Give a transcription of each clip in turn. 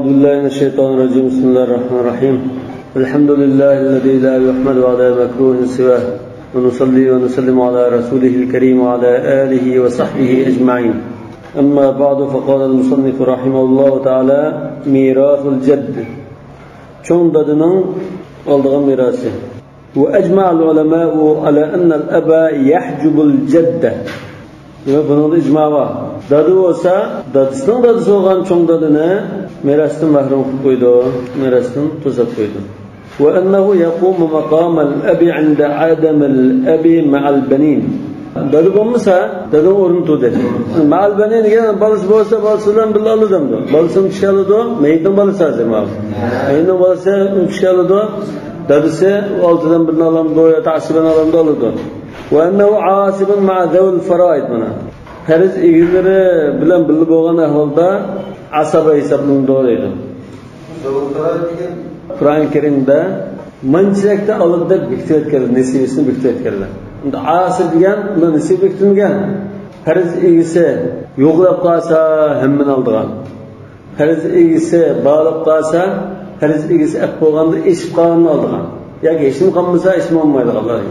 أعوذ بالله من الشيطان الرجيم. بسم الله الرحمن الرحيم. الحمد لله الذي لا يحمد على مكروه سواه، ونصلي ونسلم على رسوله الكريم وعلى آله وصحبه أجمعين. أما بعد، فقال المصنف رحمه الله تعالى: ميراث الجد. چوڭ دادىنىڭ ئالىدىغان مىراسى. وأجمع العلماء على أن الأب يحجب الجد. بۇنىڭدا ئىجما بار. دادا بولسا دادىسىنىڭ دادىسى بولغان چوڭ دادىنى مىراستىن مەھرۇم قىلىپ قويىدۇ، مىراستىن توساپ قويىدۇ. وأنه يقوم مقام الأب عند عدم الأب مع البنين. دادا بولمىسا دادىنىڭ ئورنىدا تۇردى. مع البنين دېگەن بالىسى بولسا بالىسى بىلەن بىللە ئالىدۇ. بالىسىنى چۈشە ئالىدۇ، مېيىتنىڭ بالىسى ھازىر. مېيىتنىڭ بالىسى چۈشە ئالىدۇ، دادىسى ئالتىدىن بىرنى ئالامدۇ يا تەئسىبىنى ئالامدۇ ئالىدۇ. وأنه عاصب مع ذوي الفرائض. مانا پەرز ئىگىلىرى بىلەن بىللە بولغان ئەھۋالدا ئاسابە ھېسابلىنىدۇ دەيدۇ. قۇرئان كەرىمدە مۇنچىلىكتە ئالىدۇ دەپ بېكىتىۋەتكەنلەر، نېسىۋىسىنى بېكىتىۋەتكەنلەر. ئەمدى ئاسىب دېگەن ئۇنىڭ نېسىۋى بېكىتىلمىگەن. پەرز ئىگىسى يوقلاپ قالسا ھەممىنى ئالىدىغان. پەرز ئىگىسى باغلاپ قالسا پەرز ئىگىسى ئەپ بولغاندا ئېشىپ قالغىنىنى ئالىدىغان. ياكى ھېچنېمە قالمىسا ھېچنېمە ئالمايدىغانلار.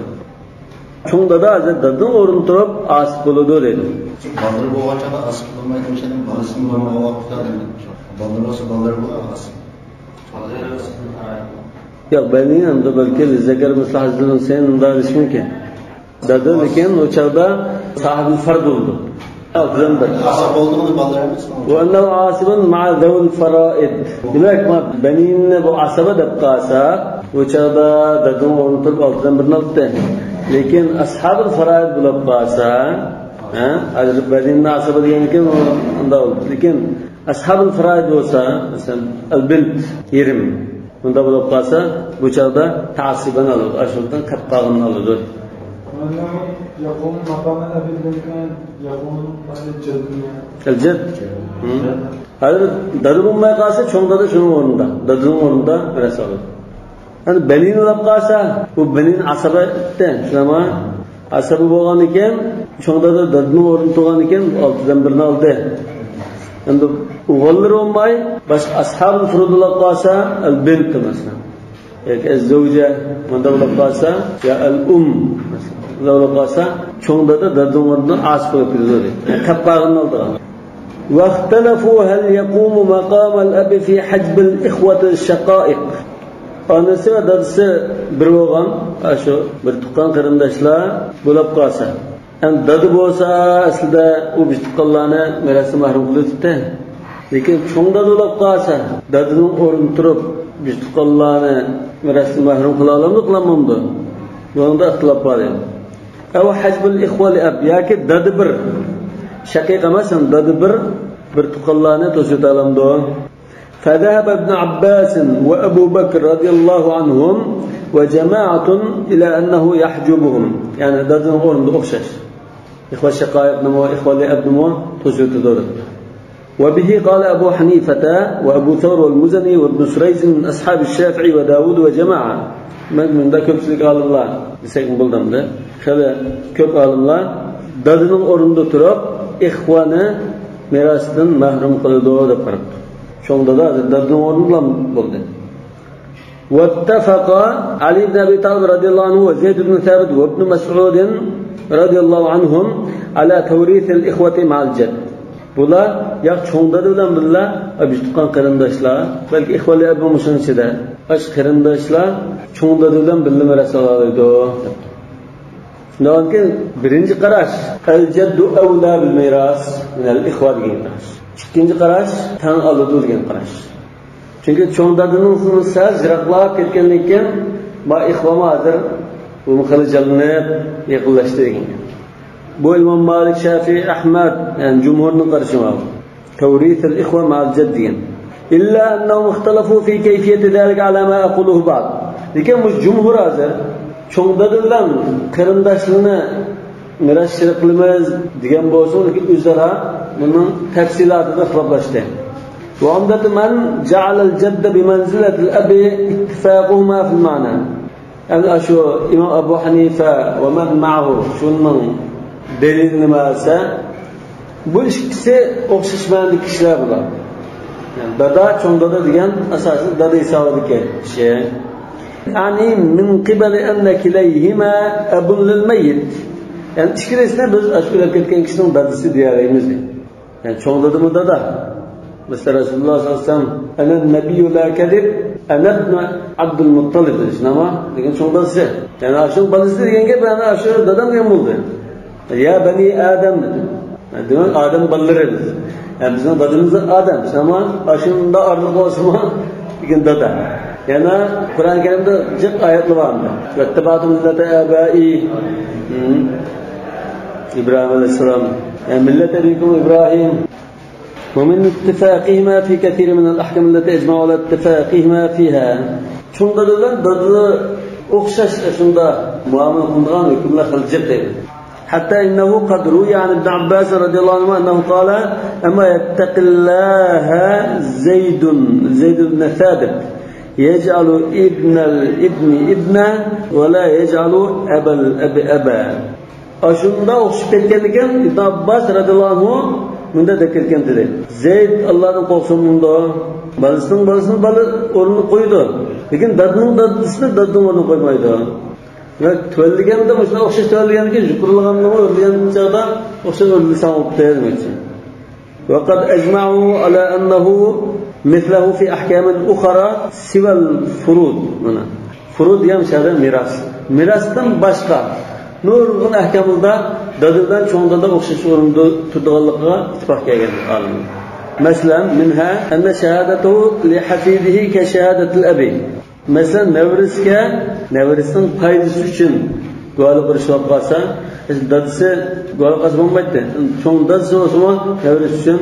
چوڭ دادا ھازىر دادىنىڭ ئورنىدا تۇرۇپ ئاسىپ بولىدۇ دەيدۇ. بالىلىرى بولغان چاغدا ئاسىپ بولمايدۇ، ئۆشەنىڭ بالىسىنىڭ بولمىغان ۋاقتىدا بالىلىرى بولسا بالىلىرى بولار ئاسىپ. يوق، بەلكى ئەمدى بەلكى زەكەر مىسلى ھەززىل سەن ئۇنداق دېيىش مۇمكىن. دادا لېكىن ئۇ چاغدا ساھىبىل فەرد بولىدۇ. ئالتىدىن بىر. ئاسىپ بولدىغىنى بالىلىرى ئەمەس. وأنه عاصب مع ذوي الفرائض. دېمەك، بەنىننى بۇ ئاسابە دەپ قالسا، ئۇ چاغدا دادىنىڭ ئورنىدا تۇرۇپ ئالتىدىن بىرنى ئالدى. لېكىن ئاسھابىل فارائىد بولۇپ قالسا، ھازىر بەنىننى ئاسابە دېگەن ئىكەن، ئۇنداق بولىدۇ. لېكىن ئاسھابىل فارائىد بولسا، مەسىلەن، ئەل-بىنت يېرىم ئۇنداق بولۇپ قالسا، بۇ چاغدا تەئسىبەن ئالىدۇ، ئاشۇندىن قەپ قالغىنىنى ئالىدۇ. يقوم مقام الأب كان يقوم الجد. الجد. ھازىر دادا بولماي قالسا چوڭ دادا شۇنىڭ ئورنىدا، دادىنىڭ ئورنىدا مىراس ئالىدۇ. ئەمدى بەنىن بولۇپ قالسا، بۇ بەنىن ئاسابەتتە، شۇنداقمۇ؟ ئاسابە بولغان ئىكەن، چوڭ دادا دادىنىڭ ئورنىدا تۇرغان ئىكەن، ئالتىدىن بىرنى ئالدى. ئەمدى ئوغۇللىرى بولماي، باشقا ئاسھابىل فۇرۇد بولۇپ قالسا، ئەل-بىنت مەسىلەن. ياكى ئەز-زەۋجە مۇنداق بولۇپ قالسا، يا ئەل-ئۇم مەسىلەن. مۇنداق بولۇپ قالسا، چوڭ دادا دادىنىڭ ئورنىدا ئاسىپ بولۇپ كېتىدۇ دەيدۇ. قەپ قالغىنىنى ئالىدىغان. واختلفوا هل يقوم مقام الأب في حجب الإخوة الشقائق. ئانىسى ۋە دادىسى بىر بولغان، شۇ بىر تۇغقان قېرىنداشلار بولۇپ قالسا، ئەمدى دادا بولسا ئەسلىدە ئۇ بىر تۇغقانلارنى مىراستىن مەھرۇم قىلىۋېتىپتى. لېكىن چوڭ دادا بولۇپ قالسا، دادىنىڭ ئورنىدا تۇرۇپ بىر تۇغقانلارنى مىراستىن مەھرۇم قىلا ئالامدۇ، قىلالمامدۇ؟ بۇنىڭدا ئىختىلاپ بار دەيدۇ. ئەو حەجبۇل ئىخۋە لىئەب ياكى دادا بىر شەقىق ئەمەس، دادا بىر تۇغقانلارنى توسۇۋېتە. فذهب ابن عباس وأبو بكر رضي الله عنهم وجماعة إلى أنه يحجبهم. يعني دادىنىڭ ئورنىدا ئوخشاش. إخوة شقائق نمو، إخوة لأب نمو، توسۇۋېتىدۇ. وبه قال أبو حنيفة وأبو ثور والمزني وابن سريج من أصحاب الشافعي وداود وجماعة. من دا كۆپچىلىك ئالىملار دېسەك بولدى. خېلى كۆپ ئالىملار دادىنىڭ ئورنىدا تۇرۇپ ئىخۋانى مىراستىن مەھرۇم قىلىدۇ دەپ قاراپتۇ. چوڭ دادا دادىنىڭ ئورنىدا بولدى. واتفق علي بن أبي طالب رضي الله عنه وزيد بن ثابت وابن مسعود رضي الله عنهم على توريث الإخوة مع الجد. بۇلار ياق چوڭ دادا بىلەن بىللە بىز تۇغقان قېرىنداشلار، بەلكى ئىخۋانلار ئەبۇ مۇشۇنىڭ ئىچىدە ئاش قېرىنداشلار چوڭ دادا بىلەن بىللە مىراس ئالالايدۇ. شۇنداق كېيىن بىرىنچى قاراش ئەل جەددۇ ئەۋلا بىل مىراس مىنەل ئىخۋا دېگەن قاراش. ئىككىنچى قاراش تەڭ ئالىدۇ دېگەن قاراش. چۈنكى چوڭ دادىنىڭ سەل يىراقلاپ كەتكەندىن كېيىن با ئىخۋامۇ ھازىر بۇ خىل جانلىنىپ يېقىنلاشتى دېگەن. بۇ ئىمام مالىك، شافىئى، ئەھمەد، يەنى جۇمھۇرنىڭ قارىشى بار. تەۋرىس ئىخۋا مەئەل جەد دېگەن. إلا أنهم اختلفوا في كيفية ذلك على ما أقوله بعد. لېكىن بۇ جۇمھۇر ھازىر چوڭ دادا بىلەن قېرىنداشلىرىنى مىراس شېرىك قىلىمىز دېگەن بولسا، لېكىن ئۆزئارا بۇنىڭ تەپسىلاتىدا ئىختىلاپلاشتى. وعمدة من جعل الجد بمنزلة الأب اتفاقهما في المعنى. يعني شو إمام أبو حنيفة ومن معه شنو دليل نماسة bu ikkisi o'xshashmagan kishilar bular. Yani dada, cho'ng dada degan asosan dada hisobidagi kishi. Yani min qibali anna kilayhima abun lil mayyit. Yani ikkilisini biz o'lib ketgan kishining dadasi deyalaymiz. Yani cho'ng dadami dada. Mesela Resulullah sallallahu aleyhi ve sellem enen nebiyyü la kedib ene ibn Abdülmuttalib dedi. Ama degan cho'ng dadasi. Yani aşın balası degan gap, yani aşı dadam degan bo'ldi. Ya bani Adem dedi. Yani demek Adem balaları biz. Yani bizim dadımız Adem. Ama aşında arlık olsun degan dada. Yani Kur'an-ı Kerim'de cık ayetli var. Vettebâtu millete âbâi İbrahim Aleyhisselam. Yani millet ebikum İbrahim. ومن اتفاقهما في كثير من الأحكام التي أجمعوا على اتفاقهما فيها. Cho'ng dadalar dada o'xshash shunda muomala qiladigan hukmlar qiljib deydi. حتى إنه قد روي عن ابن عباس رضي الله عنهما أنه قال أما يتق الله زيد بن ثابت يجعل ابن الابن ابنا ولا يجعل أبا الأب أبا. Shunda o'xshab ketgan ekan Ibn Abbas radhiyallohu anhu bunda deb ketgan dedi. Zayd Allohdan qo'rqsin bunda bolasining bolasini bola o'rnini qo'ydi. Lekin dadning dadisini dadning o'rnini qo'ymaydi. Va tuvalliganda shunga o'xshash tuvalligandan keyin yuqorilganini o'rlagan chog'da o'xshash o'rlasa bo'libdi demoqchi. وقد أجمعوا على أنه مثله في أحكام أخرى سوى الفروض. Mana furud ham shada meros. Merosdan boshqa nurg'un ahkamida dadadan cho'ng dada o'xshash o'rinda turdiganligiga ittifoq kelgan olimlar. Masalan, minha anna shahadatuhu li hafidihi ka shahadatil abi. Masalan, navrisga navrisining foydasi uchun guvohlik qilish qolsa, dadasi guvohlik qilsa bo'lmaydi. Cho'ng dadasi bo'lsa, navrisi uchun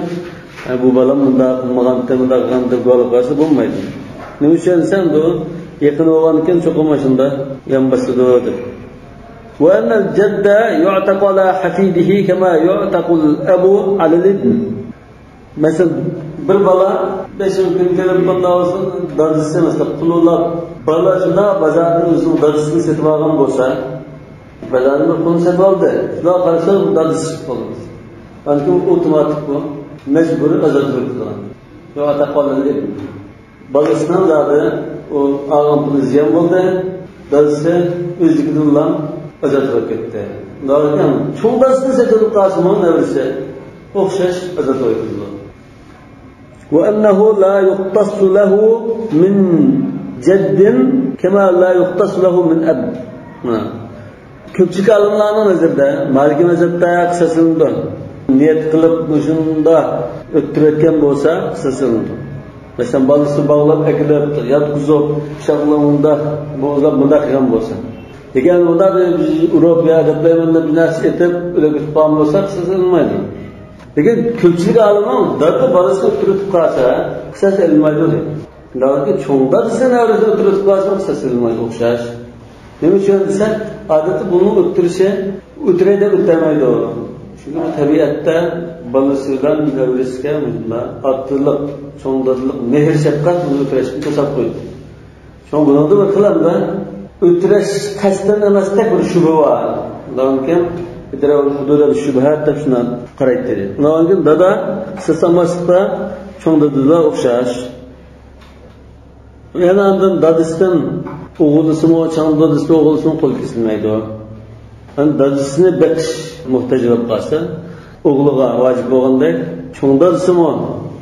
bu bolam bunda qilmagan, bunda qilgan deb guvohlik qilsa bo'lmaydi. Nima uchun desam, bu yaqin bo'lgan ekan, cho'qim shunda yon bosadi deb. وأن الجد يعتق على حفيده كما يعتق الأب على الابن. Mesela bir bala 5 kun kelib bundan olsun dadisi mesela pululab bala shunda bozorni o'zining dadisini sotib olgan bo'lsa, bozorni pulini sotib oldi. Shunday qarasa dadisi bo'ladi. Balki avtomatik bu majburiy ozod bo'ladi. Yu'taqu alal ibn. Bolasining dadi u olgan puli ziyon bo'ldi. Dadisi o'zligidan ozod bo'lib ketdi. Lekin cho'ng dadasini sotib qolsa, navrisi o'xshash ozod bo'lib ketdi. وأنه لا يقتص له من جد كما لا يقتص له من أب. Ko'pchilik olimlarning nazarida Maliki mazhabda qisasilinadi. Niyat qilib shunda o'ttirayotgan bo'lsa qisasilinadi. Masalan, bolasi bog'lab akilib, yotqizib, pichoqlab unda bo'g'izlab bunda qilgan bo'lsa. Lekin unda urib yo deblayman deb narsa etib o'lib ketib qolgan bo'lsa qisasilinmaydi. Lekin ko'pchilik olimlar dada bolasini o'tirib qolsa qisas ilinmaydi deydi. Lekin cho'ng dadasi navrasini o'tirib qolsa qisas ilinmaydi o'xshash. Nima uchun desa, odatda buni o'tirishi o'tiray deb o'tmaydi. Chunki bu tabiatda bolasidan navrasiga bunda otliq, cho'ng dadalik, mehr shafqat buni o'tirishni to'sab qo'ydi. Cho'ng buni bir qilamda o'tirish qasddan emasdek bir shubha bor. Lekin idrov hudud shubhat deb shuni qaraydi dedi. Undan keyin dada qisas cho'ng dadaga o'xshash. Yana undan dadasidan o'g'lisimi, cho'ng dadasi o'g'lisini qo'l kesilmaydi. Endi dadasini beqish muhtoj bo'lib qolsa, o'g'liga vojib bo'lganday, cho'ng dadasimi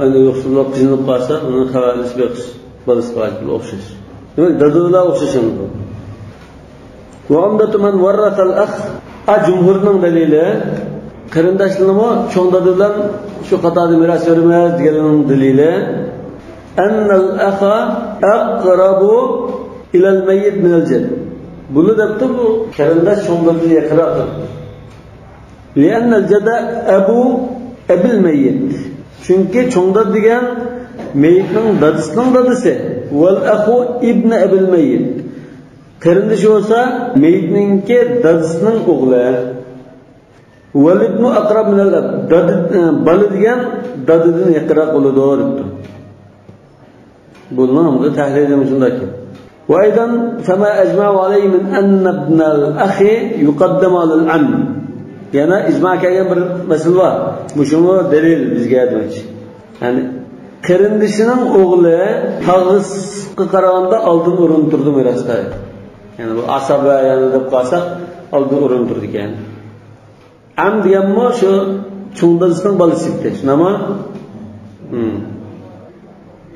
endi yo'qsullik qiynalib qolsa, uni xabarlashib beqish bolasi vojib o'xshash. Demak, dadalar o'xshash endi. Va umdatu man warratha al-akh. Jumhurning dalili qarindoshlarni cho'ng dadadan shu qatorda meros beramiz deganining dalili annal akha aqrabu ila al-mayyit min al-jadd. Buni debdi bu qarindosh cho'ng dadaga yaqinroq. Lianna al-jadda abu abil mayyit. Chunki cho'ng dada degan mayyitning dadasining dadasi val akhu ibn abil mayyit. Qarindoshi bo'lsa meyitninki dadasining o'g'li. Val ibnu aqrab min al ab. Bola degan dadadan yaqinroq bo'ladi debdi. Buni bu tahlili shundaki. Va aydan fama ajma'u alayhi min anna ibn al akhi yuqaddamu ala al am. Yana ijmo kelgan bir masala bor. Bu shunga dalil bizga demoqchi. Ya'ni Qarindishining o'g'li tog'isiga qaraganda oldin o'rin turdi merosda. Ya'ni bu asaba ya'ni deb qolsak oldin o'rin turdi ekan. Am deganmi shu cho'ng dadasining bolasi edi. Shunami?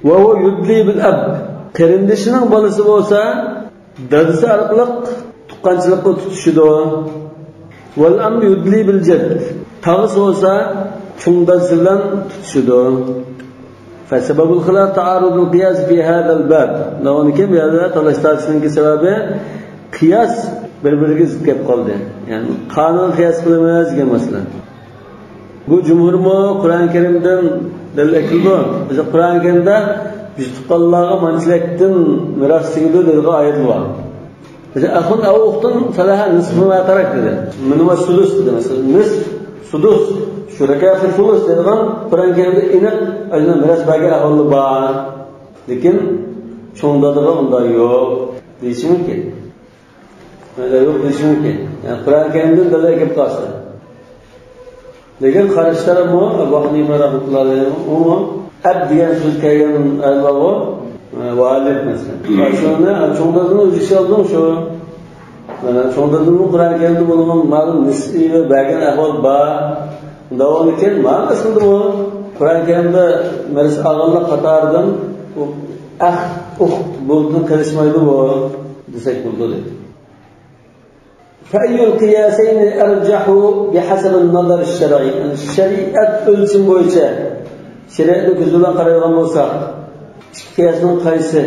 Va u yudli bil ab. Qarindishining bolasi bo'lsa dadasi orqali tuqqanchilikqa tutishidi. Val am yudli bil jadd. Tog'isi bo'lsa cho'ng dadasi bilan tutishidi. فسبب الخلاف تعارض القياس في هذا الباب. لو أن كم هذا تلاشتاشنك سببه قياس bir-biriga zid kelib qoldi. Ya'ni qonun qiyos qilamiz degan masala. Bu jumhurmi Qur'oni Karimdan dalil bu. Biz Qur'oni Karimda biz tuqqanlarga manchilikdan meros tegadi degan oyat bor. Biz axun aw uxtun falaha nisfu ma tarak dedi. Minima sudus dedi masalan. Nisf sudus shuraka fi fulus degan Qur'oni Karimda aniq ajna meros bergan ahvoli bor. Lekin cho'ng dadaga unday yo'q deyish mumkin. Öyle yo'q deyish mumkin. Yani Qur'oni Karimdan dalil kelib qolsa. Lekin qarashlarmi Abu Hanifa rahmatullohi alayhi u ab degan so'z kelgan albatta valid masalan. Shuni cho'ng dadani o'zi ish oldim shu. Mana cho'ng dadani Qur'oni Karimda bo'lgan ma'lum nisbiy va bergan ahvol bor. Davom ekan, ma'lum aslida bu Qur'oni Karimda meros olganlar qatoridan u ah uxt bo'ldi qilishmaydi bu desak bo'ldi dedi. فأي القياسين أرجح بحسب النظر الشرعي؟ الشريعة ölçüm boyunca şeriatni ko'zi bilan qaraydigan bo'lsak, ikki qiyosning qaysi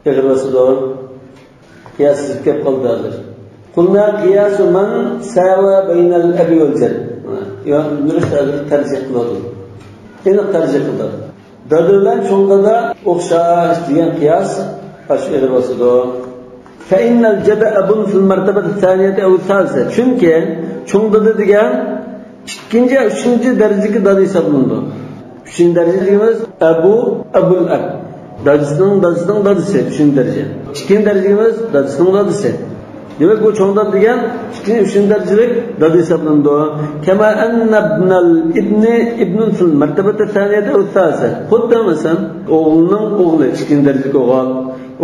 ig'risi to'g'ri? Qiyos zid kelib qoldi hozir. Qulna qiyasu man sawa baynal abi vel jadd. Yo, durust hozir tarjih qiladi. Aniq tarjih qildi. Dada bilan cho'ng dada o'xshash degan qiyos shu ig'risi to'g'ri. فإن الجد أب في المرتبة الثانية أو الثالثة. Çünkü cho'ng dada degan ikkinchi, uchinchi darajadagi dada hisoblanadi. Uchinchi daraja deymiz Abu, Abul Ab. Dadasining dadasining dadasi uchinchi daraja. Ikkinchi daraja deymiz dadasining dadasi. Demak, bu cho'ng dada degan ikkinchi, uchinchi darajalik dada hisoblanadi. Kama anna ibnal ibni ibnun fil martabati thaniyati aw thalisa. Xuddi masalan, o'g'ilning o'g'li ikkinchi darajalik o'g'il,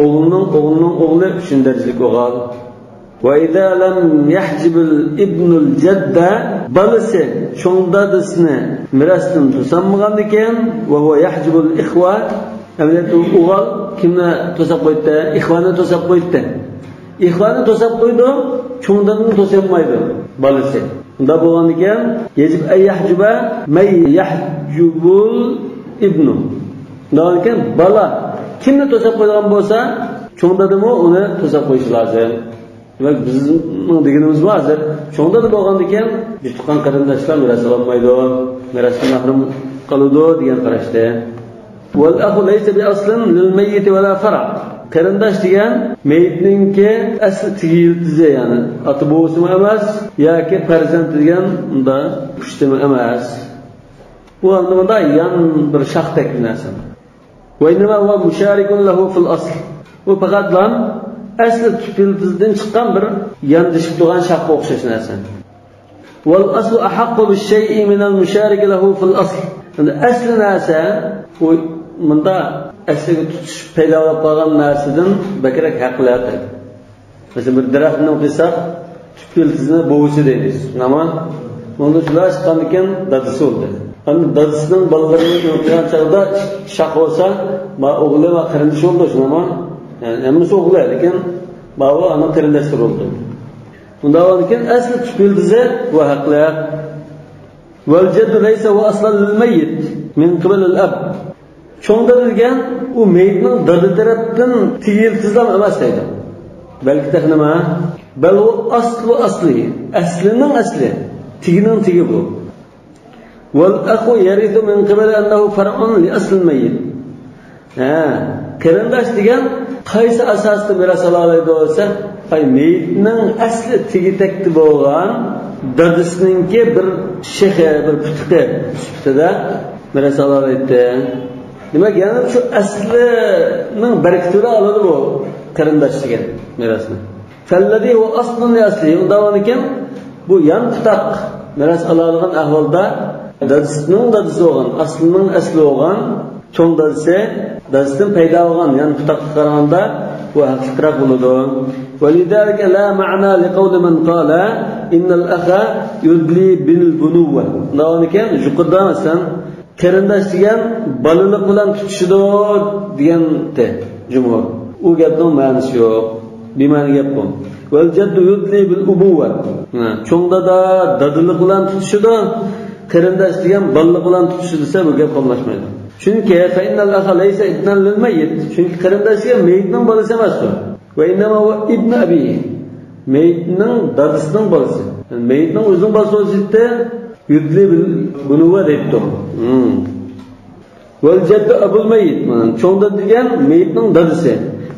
o'g'ilning o'g'lining o'g'li uchinchi darajalik o'g'il. Va idza lam yahjib al-ibn al-jadda balasi cho'ng dadasini merosdan to'sanmagan ekan, va huwa yahjibu al-ikhwa, amaliyotda o'g'il kimni to'sab qo'ydi? Ixvani to'sab qo'ydi. Ixvani to'sab qo'ydi, cho'ng dadani to'solmaydi balasi. Unda bo'lgan ekan, yajib ay yahjuba may yahjubul ibnu. Unda ekan bala kimni to'sab qo'ygan bo'lsa, cho'ng dadimi uni to'sab qo'yishi lozim. Demak, bizning deganimiz bu hozir cho'ng dada bo'lgan ekan, biz tuqqan qarindoshlar meros olmaydi, merosdan mahrum qoladi degan qarashda. Val axu laysa bi aslin lil mayyit va la fara. Qarindosh degan meyitninki asli tigi yildizi, ya'ni ota bobosimi emas yoki farzand degan unda pushtimi emas. Bu anlamda yan bir shaxdek narsa. Va innama huwa musharikun lahu fil asl. Bu faqat lan asli tub yildizdan chiqqan bir yandishib turgan shaxga o'xshash narsa. Val aslu ahaqqu bish-shay'i min al-musharik lahu fil asl. Endi asli narsa u bunda asliga tutish paydo bo'lib qolgan narsadan bakrak haqli. Masalan, bir daraxtni qilsak, tub yildizni bo'g'ichi deymiz. Nima? Bunda shular chiqqan ekan, dadasi bo'ldi. Endi dadasining bolalarini o'qigan chog'da shax bo'lsa, ma o'g'li va qarindoshi bo'ldi, shunami? Ya'ni hammasi o'g'li, lekin baba ana qarindoshlar bo'ldi. Unda lekin asli tub yildizi bu haqli. Val jaddu laysa huwa aslan lil mayyit min qibal al ab. Cho'ng dada degan u meyitning dada tarafdan tiyiltizlam emas deydi. Balki ta nima? Bal u aslu asli, aslining asli, tigining tigi bu. Val akhu yarithu min qibal annahu far'un li asl al mayyit. Ha, qarindosh degan qaysi asosda meros ola oladi bo'lsa, ay meyitning asli tigi takdi bo'lgan dadasininki bir shexi, bir putiqi sifatida meros ola oladi. Demak, yana shu aslining barkatini oladi bu qarindosh degan merosni. Fallazi huwa aslun li asli. Undan ekan bu yan tutaq meros oladigan ahvolda dadasining dadasi bo'lgan, aslining asli bo'lgan Cho'ng dadasi dadasidan paydo bo'lgan, ya'ni putaqqa qaraganda bu haqliroq bo'ladi. ولذلك لا معنى لقول من قال إن الأخ يدلي بالبنوة. Navanikan yuqorida masalan qarindosh degan bolalik bilan tutishidi degan jumhur. U gapning ma'nosi yo'q. Bema'ni gap bu. Vel ceddu yudli bil ubuva. Cho'ng dada dadalik bilan tutishidi, qarindosh degan bolalik bilan tutishidi desa bu gap qonlashmaydi. Chunki fa innal akha laysa ibnan lil mayyit. Chunki qarindosh degan meyitning bolasi emas u. Va innama huwa ibn abi. Meyitning dadasining bolasi. Yani meyitning o'zining bolasi bo'lsa yudli bil bunuva deydi. Vel ceddu abul mayyit. Cho'ng dada degan meyitning dadasi.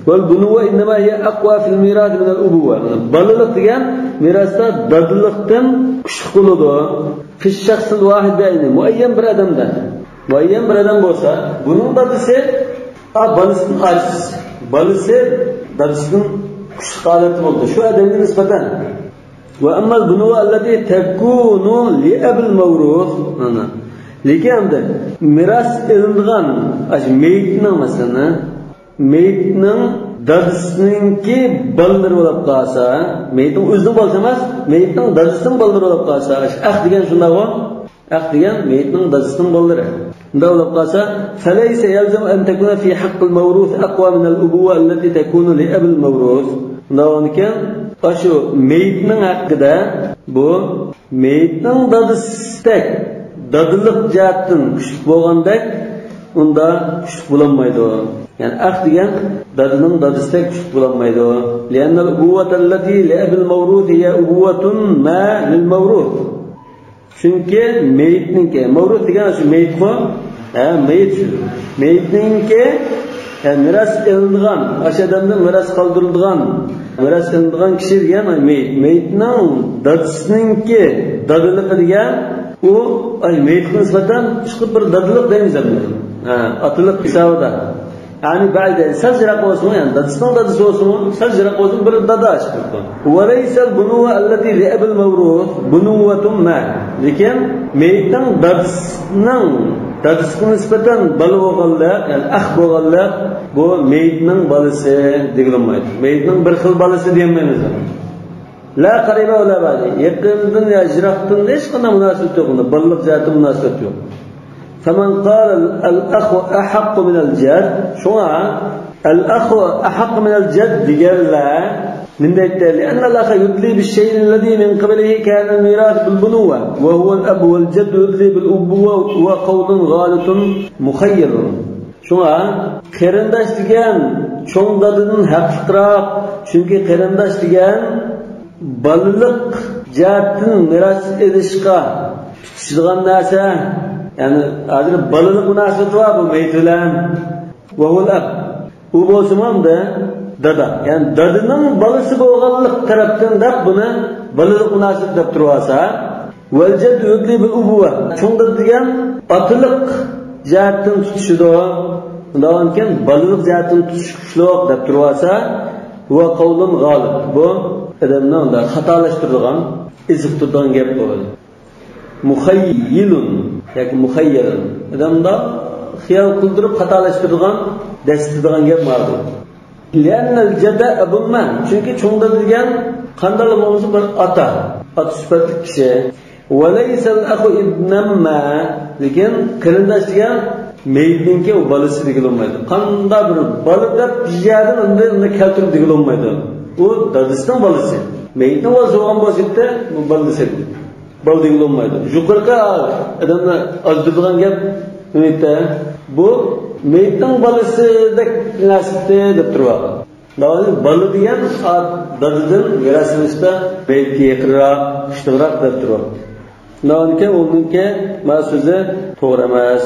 والبنوة إنما هي أقوى في الميراث من الأبوة. بالغ degan mirosda dadılıqdan kuchli bo'ladi. Fi shakhsil vahid bayni muayyan bir odamda. Muayyan bir odam bo'lsa, buning dadasi bolasining ajiz, bolasi dadasining kuchli holati bo'ldi. Shu odamga nisbatan. Va ammal bunuva allati takunu li abil mawruf. Lekin endi miros ilingan meyitning masalan meyitning dadasininki bolalari bo'lib qolsa, meyitning o'zining bolasi emas, meyitning dadasining bolalari bo'lib qolsa, ah degan shunday bu, ah degan meyitning dadasining bolalari. Bunday bo'lib qolsa, falaysa yalzam an takuna fi haqqil mawruf aqwa min al-ubuwa allati takunu li abil mawruf. Bunday ekan, shu meyitning haqqida bu meyitning dadasidek dadiliq jihatdan kuchli bo'lgandek unda kuchli bo'lolmaydi. Yani ah degan dadaning dadasidek kuchli bo'lolmaydi. لأن الأبوة التي لأبي الموروث هي أبوة ما للموروث. Chunki meyitninki, mavrus degan shu meyit-ku, ha, meyit shu. Meyitninki yani miros ilingan, o'sha odamdan miros qoldirilgan, miros ilingan kishi degan meyit. Meyitning dadasininki dadiligi degan u meyitga nisbatan chiqib bir dadiliq deymiz buni. Ha, otiliq hisobida. Yani ba'da sal jiroq bo'lsin, yani dadasining dadasi bo'lsin, sal jiroq bo'lsin bir dada chiqibdi. Va laysa al-bunuwa allati li abil mawruf bunuwatun ma. Lekin meyitning dadasining dadasiga nisbatan bola bo'lganlar, ya'ni ah bo'lganlar bu meyitning bolasi deyilmaydi. Meyitning bir xil bolasi demaymiz. La qariba va la ba'di. Yaqindan yo jiroqdan hech qanday munosabat yo'q unda, bolalik jihati munosabat yo'q. فمن قال الأخ أحق من الجد، شو الأخ أحق من الجد قال من ذلك لأن الأخ يدلي بالشيء الذي من قبله كان الميراث بالبنوة وهو الأب والجد يدلي بالأبوة وقول غالط مخير. شو قرنداش degan cho'ng dadadan haqliroq, chunki qarindosh degan bolalik jihatdan meros olishga tutishadigan narsa. Yani hozir bolalik munosabati bor bu meyit bilan. Va huval ab. U bo'lsa hamda dada. Yani dadaning bolasi bo'lganlik tarafdan deb buni bolalik munosabat deb turib olsa, val jadd yudli bil ubuva. Cho'ng dada degan otiliq jihatdan tutishidi. Undan keyin bolalik jihatdan tutish kuchliroq deb turib olsa, va qavlun g'olib. Bu odamni unda xatolashtiradigan, eziqtiradigan gap bo'ladi. Muhayyilun yoki muhayyalun. Odamda xiyol qildirib xatolashtiradigan, dastadigan gap bor bu. Li'annal jadda abun ma. Chunki cho'ng dada degan qanday bo'lsa bir ota, ota sifatli kishi. Va laysal akhu ibnan ma. Lekin qarindosh degan meyitninki u bolasi deyilmaydi. Qanday bir bola deb jiyadan unda keltirib deyilmaydi. U dadasining bolasi. Meyitning bolasi bo'lgan bo'lsa, bu bolasi. Bol deyilmaydi. Yuqorqi odamni ozdirgan gap nima? Bu meyitning bolasidek nasibda deb turibdi. Bola degan dadadan meros olishda meyitga yaqinroq, kuchliroq deb turibdi. Noniki uniki ma so'zi to'g'ri emas.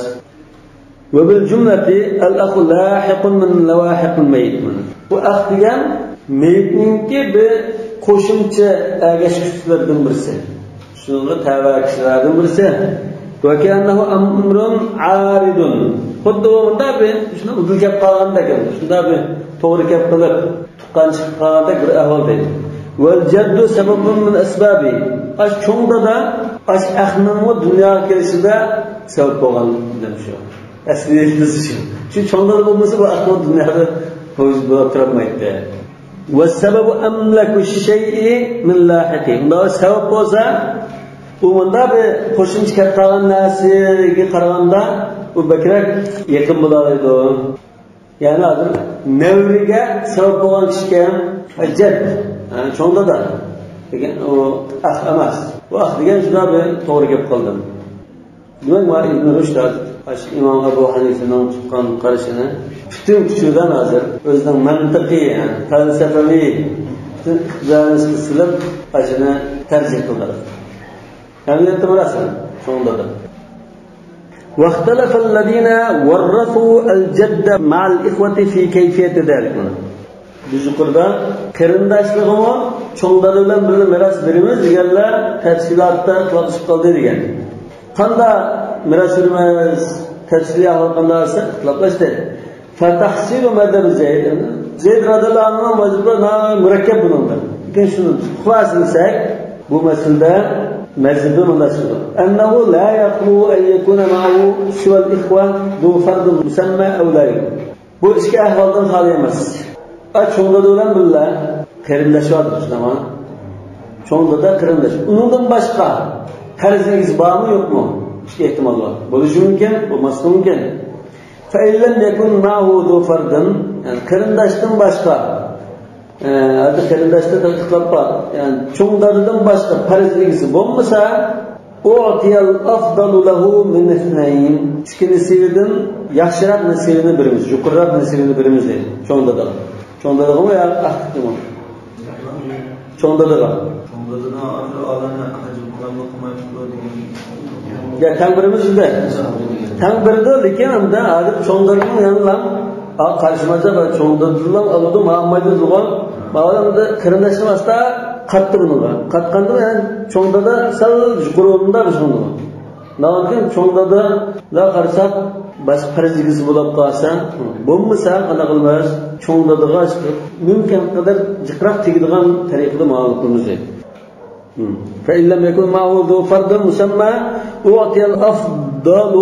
Va bil jumlati al-akhu lahiqun min lawahiqil mayit. Bu akh degan meyitninki bir qo'shimcha ergashuvchilardan birisi. Shunga tava kishilardan birisi. Va kannahu amrun aridun. Xuddi unda bir shuni uzil kelib qolgandek, shunda bir to'g'ri kelib qilib, tuqqan chiqib qolgandek bir ahvol deydi. Val jaddu sababun min asbabi. Ash cho'ng dada ash ahning dunyoga kelishida sabab bo'lgan shu. Aslida shu. Shu cho'ng dada bo'lmasa bu ahmoq dunyoda bo'lib turolmaydi. والسبب أملك الشيء من لاحقه. Unda sabab bo'lsa, u bunda bir qo'shimcha kelib qolgan narsaga qaraganda u bakrak yaqin bo'ladi. Ya'ni hozir navriga sabab bo'lgan kishiga ham jad, cho'ng dada. Lekin u ah emas. Bu ah degan juda bir to'g'ri kelib qoldi. Demak, Ibn Rushd İmam Ebu Hanife'nin tutgan qarashini bütün kuchidan hozir o'zining mantiqiy, yani falsafaviy bütün iqtidorini qilib ashuni tarjih qildi. Amaliyotda bilasan, so'ngda. واختلف الذين ورثوا الجد مع الإخوة في كيفية ذلك. Biz yuqorida qarindoshlig'imi cho'ng dada bilan birga meros beramiz deganlar tafsilotda ixtiloflashib qoldi degan. Qanda meros beramiz tafsiliy ahvol qanday bo'lsa ixtiloflashdi. Fatahsilu madhab Zayd. Zayd radhiyallohu anhu mazhabi murakkab bundan. Lekin shuni xulosa qilsak, bu masalada mazhabi bunday chiqdi. Annahu la yaqulu an yakuna ma'ahu siwa al-ikhwa du fard musamma aw la yakun. Bu ikki ahvoldan xoli emas. Cho'ng dada bilan birga qarindosh bordir, cho'ng dada qarindosh. Undan boshqa qarzingiz bormi yo'qmi? Ikki ehtimol bor. Bo'lishi mumkin, bo'lmasligi mumkin. فإن لم يكن معه ذو فرد, yani qarindoshdan boshqa, hozir qarindoshda ixtilof bor. Yani cho'ng dadadan boshqa farz egisi bo'lmasa, u'tiyal afdalu lahu min ithnayn. Ikki nasibidan yaxshiroq nasibini beramiz, yuqoriroq nasibini beramiz deydi cho'ng dada. Cho'ng dadagami yo ahqimi? Cho'ng dadaga. Cho'ng dadadan olamni hajm qilmaydi degan. Ya tang birimiz unda. Tang birdi, lekin unda hozir cho'ng dadaning yanına qarshımaca va cho'ng dadadan oladi, muammoda turgan. Ma'lumda qarindoshning asta qattiq bunga. Qatqanda yani cho'ng dada sal yuqori o'rinda shunga. Lekin cho'ng dada la qarasak boshqa farz egisi bo'lib qolsa, bo'lmasa qanday qilamiz? Cho'ng dadaga mumkin qadar jiqroq tegadigan tariqada muomala qilamiz deydi. فإن لم يكن معه ذو فرد مسمى أعطي الأفضل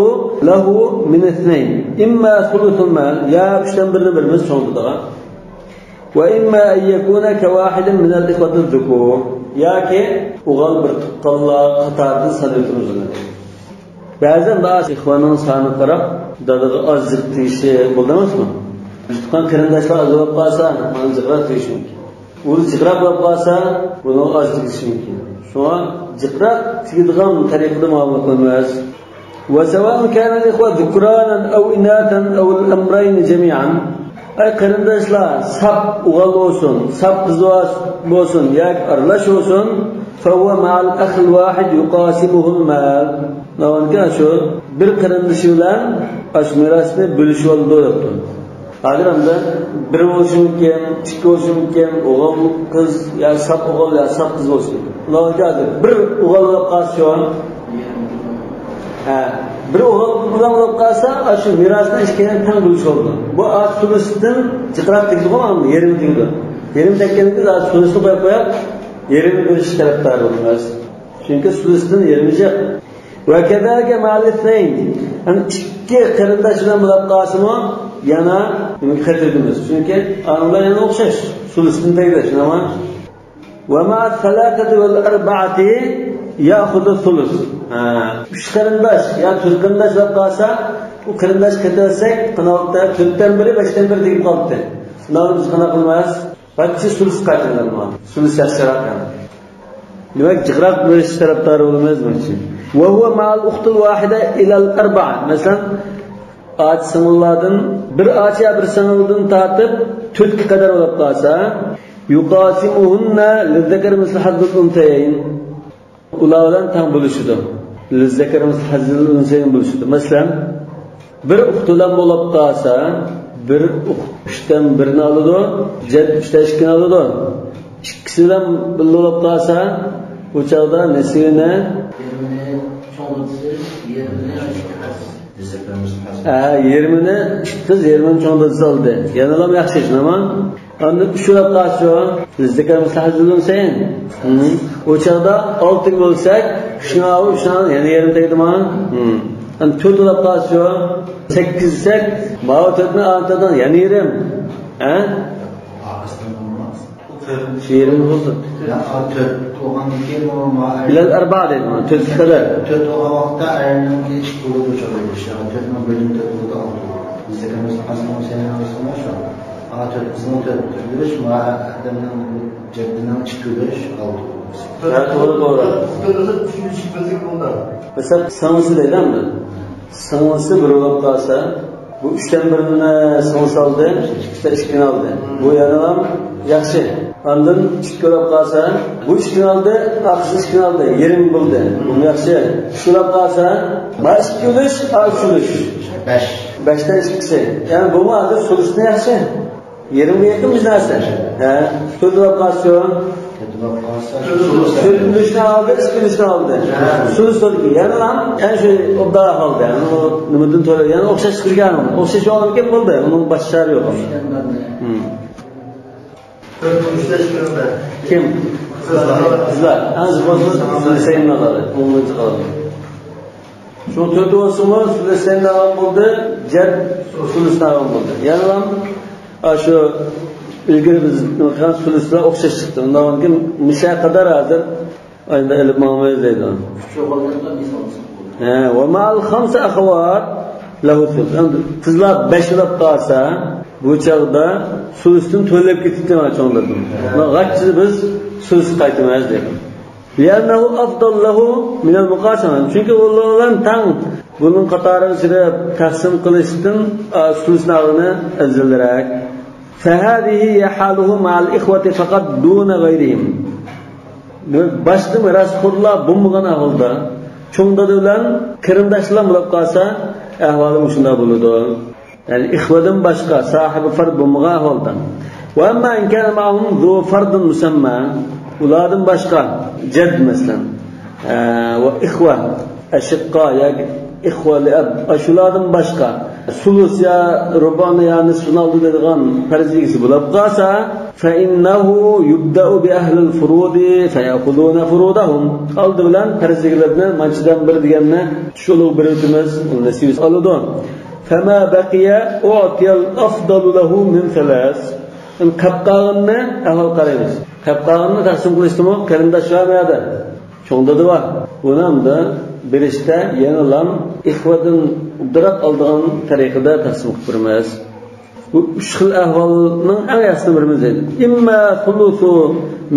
له من اثنين إما ثلث المال يا uchdan birini beramiz cho'ng dadaga وإما أن يكون كواحد من الإخوة الذكور yoki o'g'il bir tuqqanlar qatoridan sanab o'tamiz. Ba'zan ba'zi ixvonning soni qarab dadaga ozroq tegishi bo'ldi emasmi? Tuqqan qarindoshlar oz bo'lib qolsa, mana jiqroq tegishi mumkin. U jiqroq bo'lib qolsa, buni oz tegishi mumkin. Shunga jiqroq tegadigan tariqada muomala qilamiz. وسواء كان الإخوة ذكرانا أو إناثا أو الأمرين جميعا. Ay qarindoshlar sap o'g'il bo'lsin, sap qiz bo'lsin yoki aralash bo'lsin, فهو مع الأخ الواحد يقاسمه المال. Navanka shu bir qarindoshi bilan ash merosni bo'lishib oldi debdi. Hozir hamda bir bo'lishi mumkin, ikki bo'lishi mumkin, o'g'il qiz yo sap o'g'il yo sap qiz bo'lsin. Navanka hozir bir o'g'il bo'lib qolsa, bir o'g'il bilan bo'lib qolsa, shu merosni ikkiga teng bo'lishib oldi. Bu sulusdan jiqroq tegdi-ku, yerim tegdi. Yerim tekkanida sulusni qo'yib qo'yib, yerini bo'lish tarafdori bo'lamiz. Chunki sulusdan yerimi jiq. وكذلك مع الاثنين. Yani ikki qarindosh bilan bo'lib qolsa, yana nimaga qaytamiz? Chunki anlar yana o'xshash, sulusdan tegdi, shunami? ومع الثلاثة والأربعة يأخذ الثلث. Uch qarindosh yo to'rt qarindosh bo'lib qolsa, u qarindosh qaytarsak, qanaqda 4dan biri, 5dan biri deb qolibdi. Ularni biz qanaqa qilamiz? Barcha sulus qaytariladi. Sulus yaxshiroq yani. Demak, jiqroq bo'lish tarafdori bo'lamiz bunchi. وهو مع الأخت الواحدة إلى الأربعة. Masalan, och singillardan bir och ya bir singildan tortib 4ga qadar bo'lib qolsa, yuqasimuhunna lizzakari mislu hazzil unsayayn. Ular bilan teng bo'lishidi. Lizzakari mislu hazzil unsayayn bo'lishidi. Masalan, bir uxt bilan bo'lib qolsa, bir uxt 3dan birini oladi, jad 3dan 2ni oladi. Ikkisi bilan birga bo'lib qolsa, u chog'da nasibini yerimini qiz yerimini cho'ng dadasi oldi. Yana ham yaxshi nima? Endi uch bo'lib qolsa, lizzakari mislu hazzil unsayayn. U chog'da 6 bo'lsak, 3ni olib, 3ni yana yerim tegdimi? Endi 4 bo'lib qolsa 8 desak, mavi 4ni antadan yana yerim. Ha? Shu yerim bo'ldi. 4 bo'lgandan keyin Bilal 4 deydi, 4 qadar. 4 bo'lgan vaqtda ayrimning ish bo'lib o'chadi. 4ning 1 4 bo'ldi 6. Bizda Hasan Husayn arasında shu. 4 bizning 4 ulush, adamning jaddining 2 ulush 6. Ha, to'g'ri, to'g'ri. Mesela singlisi deydi endi. Singlisi bir bo'lib qolsa, bu 3dan birini singlisi oldi, ikkita 2ni oldi. Bu yana ham yaxshi. Ondan 2 bo'lib qolsa, bu 2ni oldi, aqsi 2ni oldi, yerim bo'ldi. Bu yaxshi. 3 bo'lib qolsa, ma 2 ulush, a 3 ulush. 5. 5dan 2si. Ya'ni bu hozir sulusni yaxshi. Yerimga yaqin bir narsa. Ha, 4 bo'lib qolsa, 4 ulushni oldi, 2 ulushni oldi. Sulus oldi. Yana ham, yani shu obda oldi. Yani u nimadan to'la, yani o'xshash qilgan. O'xshash olgan bo'ldi. Uning boshqa chorasi yo'q. 4 ulushda ishlaydi. Kim? Qizlar. Az bo'lsa sulusayni oladi. O'ninchi qoladi. Shu 4 bo'lsa, sulusayni olgan bo'ldi, jad sulusni olgan bo'ldi. Yana ham shu ilgari biz qilgan suluslar o'xshash chiqdi. Undan keyin misha qadar hozir endi ilib ma'mur deydi. Ha, va ma'al khamsa akhawat lahu sulus. Endi qizlar 5 bo'lib qolsa, bu chaqda sulusdan to'lab ketibdi mana cho'nglardan. G'achchi biz sulus qaytamiz deydi. Li'annahu afdal lahu min al-muqasama. Chunki ulardan tang buning qatoriga kirib taqsim qilishdan sulusni olgani afzalroq. فهذه هي حاله مع الإخوة فقط دون غيرهم. Başka mirasxo'rlar bo'lmagan ahvolda cho'ng dada bilan qarindoshlar bo'lib qolsa, ahvoli shunday bo'ladi. Ya'ni ixvadan boshqa sahibi fard bo'lmagan ahvolda. Va amma in kana ma'hum zu fardun musamma, ulardan boshqa jadd masalan, va ixva ashiqqa yoki ixva li ab, shulardan boshqa sulus ya rubani ya nisfini oldi deydigan farz egasi bo'lib qolsa, fa innahu yubda'u bi ahli al-furudi fayakhuduna furudahum. Oldi bilan farz egalarini manchidan bir deganni shu ulug' bir o'timiz uni nasib oladi. Fama baqiya u'tiya al-afdalu lahu min thalas. In qapqog'ini ahvol qaraymiz. Qapqog'ini taqsim qilishdimi qarindosh varmaydi. Cho'ng dada bor. Buni hamda berishda yana lam ixvadan udrak oldigan tariqada taqsim qilib beramiz. Bu uch xil ahvolning eng yaxshisini birimiz deydi. Imma thuluthu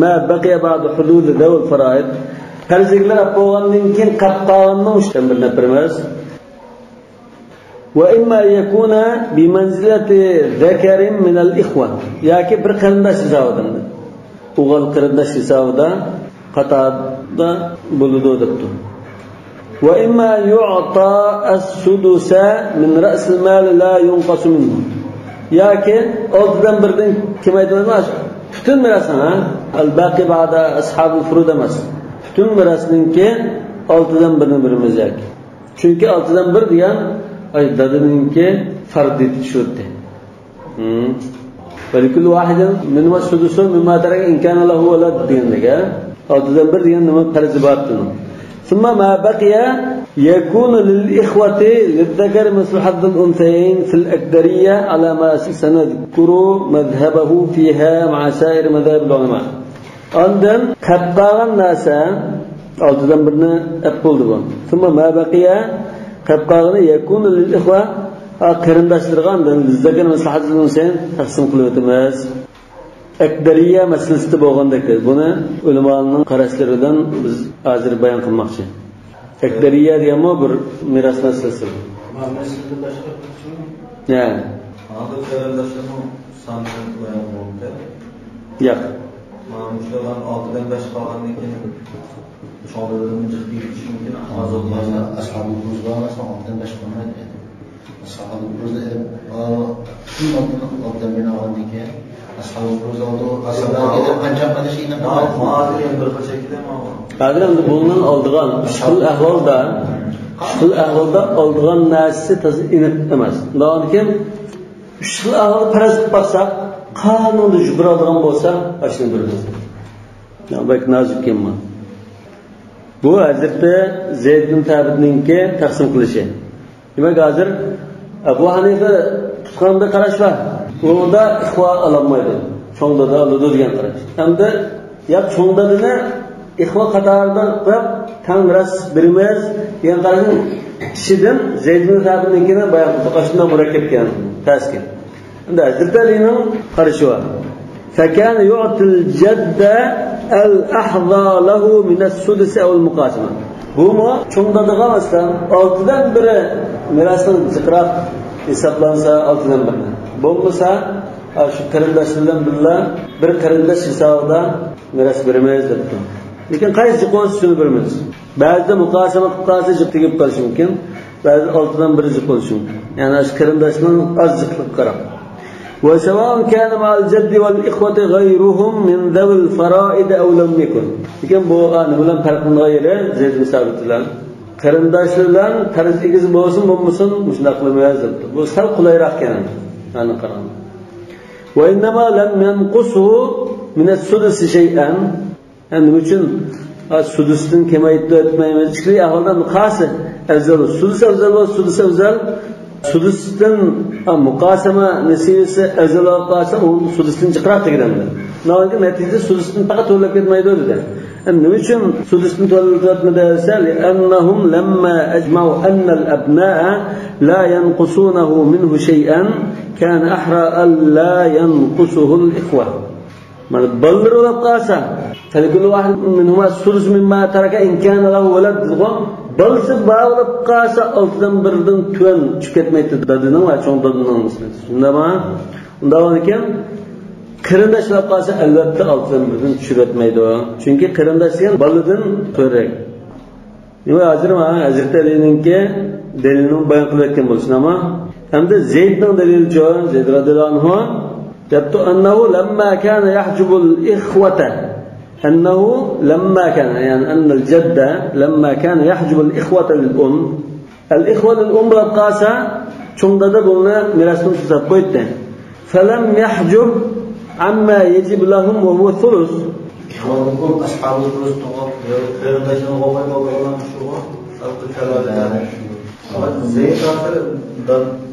ma baqiya ba'da hudud dawul faraid. Farzliklar olib bo'lgandan keyin qapqog'ini uchdan birini beramiz. Va imma yakuna bi manzilati zakarin min al-ikhwa yoki bir qarindosh hisobidan. O'g'il qarindosh hisobida qatorda bo'ladi debdi. وإما يعطى السدس من رأس المال لا ينقص منه. yoki oltidan birdan kim aytadi? Butun mirosni, ha? Al-baqi ba'da ashabul furud emas. Butun mirosninki oltidan birini birimiz yoki. Chunki oltidan bir degan ay dadaninki fard deb tushirdi. ولكل واحد من السدس مما ترك إن كان له ولد degandek, oltidan bir degan nima farzi bor. ثم ما بقي يكون للإخوة للذكر مثل حظ الأنثيين في الأكدرية على ما سنذكر مذهبه فيها مع سائر مذاهب العلماء. Ondan qapqağan narsa oltidan birini ap bo'ldi bu. ثم ما بقي qapqağını يكون للإخوة qarindoshlarga للذكر مثل حظ الأنثيين taqsim qilib o'tamiz. Akdariya masalasida bo'lgandek, buni ulamoning qarashlaridan biz hozir bayon qilmoqchi. Akdariya deganmi bir meros masalasi. Ya. Hozir qarindoshlarning sonini bayon bo'ldi. Yo'q. Mana shulardan 6dan 5 qolgandan keyin cho'g'larni jiq deyish mumkin. Hozir ashabul furuzlar masalan 6dan 5 qolmaydi. Ashabul furuzlar oltidan birini olgandan keyin Ashabul furuz oldu, ashablar kelib qancha qilishini Hozir endi bundan oldigan uch xil ahvolda, uch xil ahvolda oldigan narsasi toza aniq emas. Undan keyin uch xil ahvolda faraz qilib boqsak, qonunda jubr oldigan bo'lsa, shuni bilamiz. Bak nozik kelma. Bu Hazreti Zeyd bin Thabitninki taqsim qilishi. Demak, hozir Abu Hanifa tutgan bir qarash bor. Unda ixvo ololmaydi. Cho'ng dada oladi degan qarash. Hamda ya cho'ng dadani ixvo qatoridan qo'yib tang miros beramiz degan qarashning ichidan Zayd ibn Sabitnikini bayon qildi. Shundan murakkab taskin. Endi Hazrat Alining qarashi bor. فكان يعطي الجد الأحظى له من السدس أو المقاسمة. Bu cho'ng dadaga masalan 6dan biri mirosning ziqroq hisoblansa 6dan birini. Bo'lmasa shu qarindosh bilan birga bir qarindosh hisobida miros beramiz debdi. Lekin qaysi jiq bo'lsa shuni bilamiz. Ba'zida muqosama qilib qolsa jiq tegib qolishi mumkin, ba'zida 6dan biri jiq bo'lishi mumkin. Ya'ni shu qarindoshning oz jiqligiga qarab. وسواء كان مع الجد والإخوة غيرهم من ذوي الفرائض أو لم يكن. Lekin bu nima bilan farqlangan yeri Zayd ibn Sabit bilan qarindoshlar bilan farz egiz bo'lsin bo'lmasin shunday qilmaymiz debdi. Bu sal qulayroq ekan. Mana qarang. وإنما لم ينقصه من السدس شيئا. Yani nima uchun sudusdan kamaytirib o'tmaymiz? Ichki ahvoldan qaysi afzal? Sudus afzal bo'lsa, sudus afzal. Sudusdan muqosama nasibasi afzal bo'lib qolsa, u sudusdan jiqroq degandir. Navoiyga natija sudusdan faqat to'lab ketmaydi dedi. Nima uchun sudusdan to'lab ketmaydi desa, li'annahum lamma ajma'u anna al-abna'a la yanqusunahu minhu shay'an kana ahra an la yanqusuhu al-ikhwa. Mana bolalar bo'lib qolsa, فلكل واحد منهما السدس مما ترك إن كان له ولد. Bolasi bor bo'lib qolsa 6dan 1dan tuvan tushib ketmaydi dadaning va cho'ng dadaning masalasi. Shundami? Unda ekan qarindosh bo'lib qolsa albatta 6dan 1dan tushib ketmaydi. Chunki qarindosh degan boladan ko'rak. Nima hozir mana Hazrat Alininki dalilini bayon qilayotgan bo'lsin ama hamda Zaydning dalili Zayd radhiyallohu anhu debdi annahu lamma kana yahjubul ikhwata أنه لما كان يعني أن الجد لما كان يحجب الإخوة للأم الإخوة للأم بالقاسة چوندا بۇنى ميراسنى تۇتۇپ قويدى فلم يحجب عما يجب لهم وهو الثلث. إخوة الأم أصحاب الثلث قرنداشنى qo'yib olgan shu Zayd hozir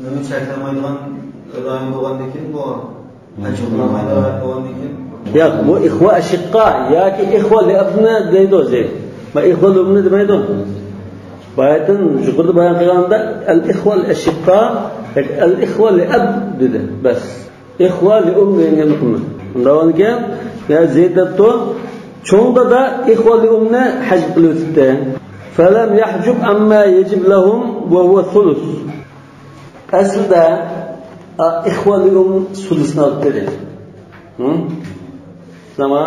nima cheklamaydigan rayon bo'lgandan keyin bu açıklamaydigan bo'lgandan keyin Yo'q, bu ixva ashiqqa yoki ixva liabni deydi o'zi. Ma ixva liabni demaydi. Boyatan yuqorida bayon qilganda al-ixva al-ashiqqa yoki al-ixva liab dedi. Bas. Ixva lium degan qilma. Undan keyin ya Zayd debdi, cho'ngda da ixva liumni hajb qilib o'tdi. Falam yahjub amma yajib lahum va huwa thuluth. Aslida ixva lium sulusni olib dedi. Ama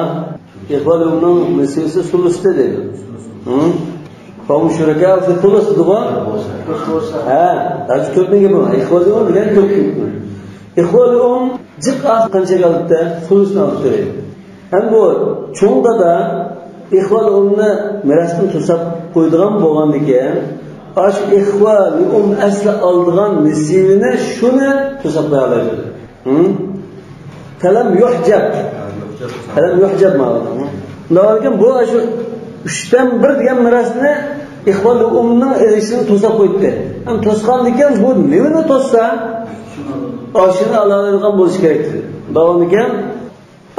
ixva liumning meselesi sulusda dedi. Fahum şuraka fi sulus dedi. Ha, hozir to'rtniki bu. Ixva lium degan to'rtniki. Ixva lium jiq az qanchaga olibdi? Sulusni olib beradi. Ham bu cho'ngda da ixva liumni merosni to'sab qo'ydigan bo'lgandan keyin ash ixva lium asli oldigan nasibini shuni to'sab qo'ya oladi. Falam yuhjab. Falam yuhjab ma'noda. Lekin bu shu 3dan 1 degan merosni ixva liumning erishini to'sab qo'ydi. Ham to'sgandan keyin bu nimani to'ssa oshini oladigan bo'lishi kerak dedi. Lekin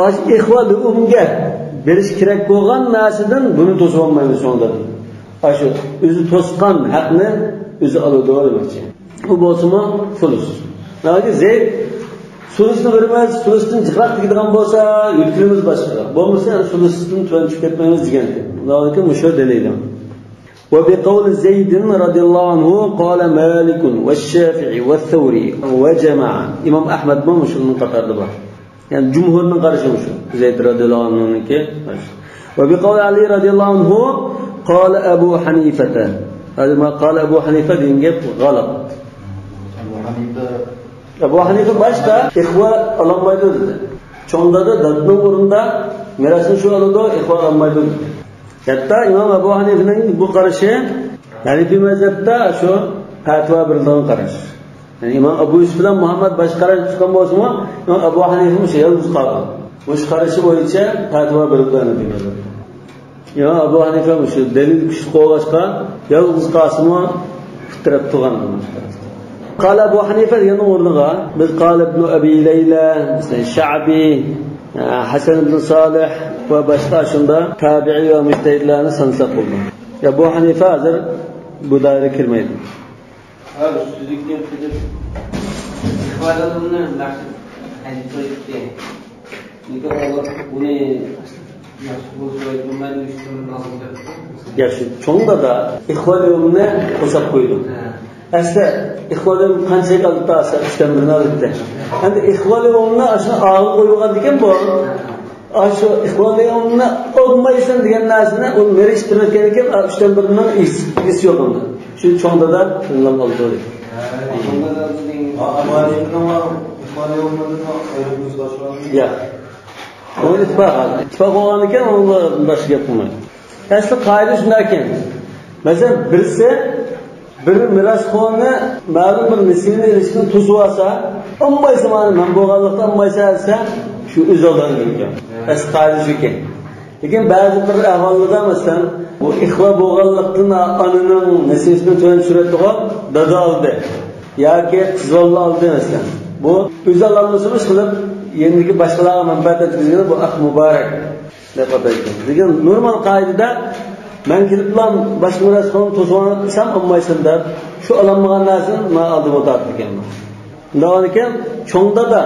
ash ixva liumga berish kerak bo'lgan narsadan buni to'sib olmaymiz shunda. Shu o'zi to'sgan haqni o'zi oladi demoqchi. U bo'lsa-mu sulus. Lekin Zayd sulusni bermaymiz, sulusdan jiqroq tegadigan bo'lsa, yutqimiz boshqa. Bo'lmasa sulusdan tuvan tushib ketmaymiz degan. Lekin mushu dalil. وبقول زيد رضي الله عنه قال مالك والشافعي والثوري وجماعة. إمام أحمد ما مش من قطر دبا. يعني جمهور من قرش مش زيد رضي الله عنه كي. وبقول علي رضي الله عنه قال أبو حنيفة. هذا ما قال أبو حنيفة دينجب غلط. Abu Hanifa başta ihva alınmaydı dedi. Çoğunda da dadının o'rnida mirosni shu oladi, ihva alınmaydı dedi. Hatta İmam Abu Hanifa'nın bu qarashi Hanifi mazhabda shu fatvo berilgan qarash. Yani İmam Abu Yusuf bilan Muhammad boshqa qarash tutgan bo'lsa-mu, İmam Abu Hanifa shu yolg'iz qoldi. Bu qarashi bo'yicha fatvo berilgan Hanifi mazhabda. İmam Abu Hanifa shu dalil kuch qo'llashga yolg'iz qolsa-mu Taraf tug'an. قال أبو حنيفة ينور بس قال ابن أبي ليلى شعبي حسن بن صالح وباشقا شunda tabiiy va mujtahidlarni sansa qildi. Ebu Hanife hazır bu daire kirmeydi. Abi süzükten kızıp ihvalalımını nasıl hadis bunu ya şu çoğunda da ihvalalımını qo'shib qo'ydi. Aslida ihvalalım qancha oldi asa 3dan birini oldi. Endi ihvalalımni ashuni og'ir qo'ygan ekan bu. Şu ihvalalımni olmaysan degan narsani uni merishtirayotgan ekan, 3dan birining esi yo'q unda. Shu cho'ngda da shundan oldi. Ya. Onu ittifaq aldı. İttifaq olgan ekan, uni boshqa gap qilmaydi. Asli qoida shunday ekan. Masalan, birisi bir mirosxo'rni ma'lum bir nisbini erishishni to'sib olsa, olmaysa mana men bo'lganlikda olmaysa desa, shu o'z olgan ekan. Asli qoida shu ekan. Lekin ba'zi bir ahvollarda masalan, bu ixvo bo'lganlikdan onaning nisbini tuvan tushiradigan dada oldi yoki qiz bola oldi masalan. Bu o'z ololmasa qilib yendiki boshqalarga manfaat yetkazgani bu aq muborak deb ataydi. Lekin normal qoidada men kelib bilan boshqa mirosxo'rni to'sib olsam olmaysan deb shu ololmagan narsani men oldim o'tardi ekanman. Bundan ekan cho'ngda da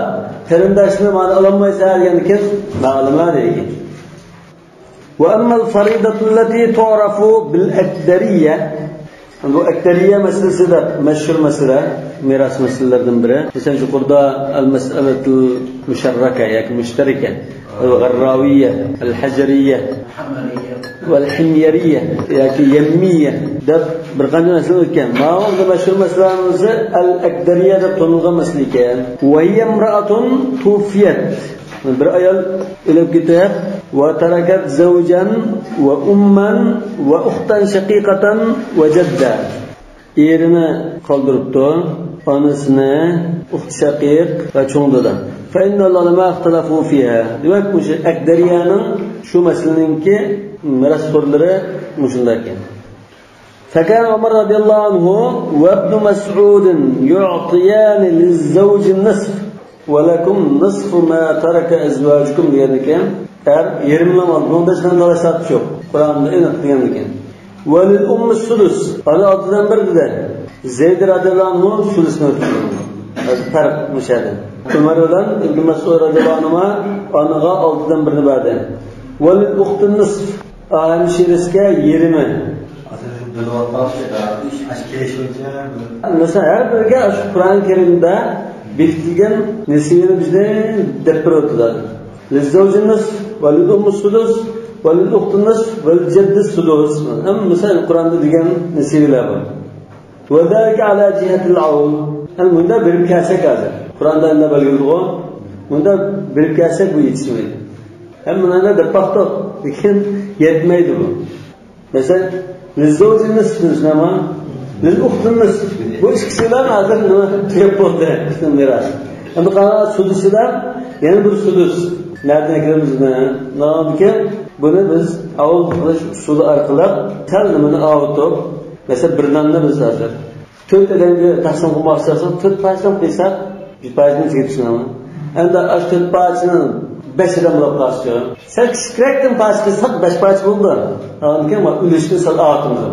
qarindoshni mana ololmaysan degan ekan, men olaman degan. وأما الفريضة التي تعرف بالأكدرية bu akdariya masalasi da mashhur masala, meros masalalaridan biri. Masalan, yuqorida al-mas'alatul musharraka yoki mushtaraka, al-g'arrawiyya, al-hajariyya val-himyariyya yoki yammiyya deb bir qancha masala o'tgan. Mana bu mashhur masalamiz al-akdariya deb tanilgan masala ekan. Va hiya imra'atun tufiyat. Bir ayol o'lib ketib va tarakat zawjan va umman va uxtan shaqiqatan va jadda. Erini qoldiribdi, onasini, uxt shaqiq va cho'ng dada. Fa innal ulama ixtalafu fiha. Demak, o'sha akdariyaning shu masalaninki mirosxo'rlari shunday ekan. فكان عمر رضي الله عنه وابن مسعود يعطيان للزوج النصف ولكم نصف ما ترك ازواجكم degan ekan. Yerimlam oldi. Bunda hech qanday talash tortish yo'q. Qur'onda aniq degan ekan. Va lil ummi sudus. Ana oltidan bir dedi. Zayd radhiyallohu anhu sudusni o'tdi. Farq mushada. Umar bilan Ibn Mas'ud radhiyallohu anhu onaga oltidan birini berdi. Va lil uxti nisf. Hamshirisiga yerimi. Masalan, har biriga shu Qur'oni Karimda bekitilgan nisbini bizdan deb bir o'tadi. للزوج النصف وللأم السدس وللأخت النصف وللجد السدس. أما مثلا القرآن degan nasibeler var. وذلك على جهة العون. Hem bunda bir kase kaldı. Kur'an'da ne belgili o? Bunda bir kase bu yetişmedi. Hem bunda da baktık. Lekin yetmeydi bu. Mesela للزوج النصف ama للأخت النصف. Bu ikisiler hazır nima tugab bo'ldi miras. Endi qana suduslar yana bir sudus. Nereden kirimizni? Nima Buni biz avul qilish usuli orqali sal nimani ovutib, masalan, bir nonni biz hozir 4 odamga taqsim qilmoqchi bo'lsak, 4 parchadan qilsak, 1 parchani ichiga tushunamiz. Endi shu 4 parchani 5 odam bo'lib qolsa, sal kichikroqdan parcha qilsak 5 parcha bo'ldi. Lekin ulushni sal ovutamiz.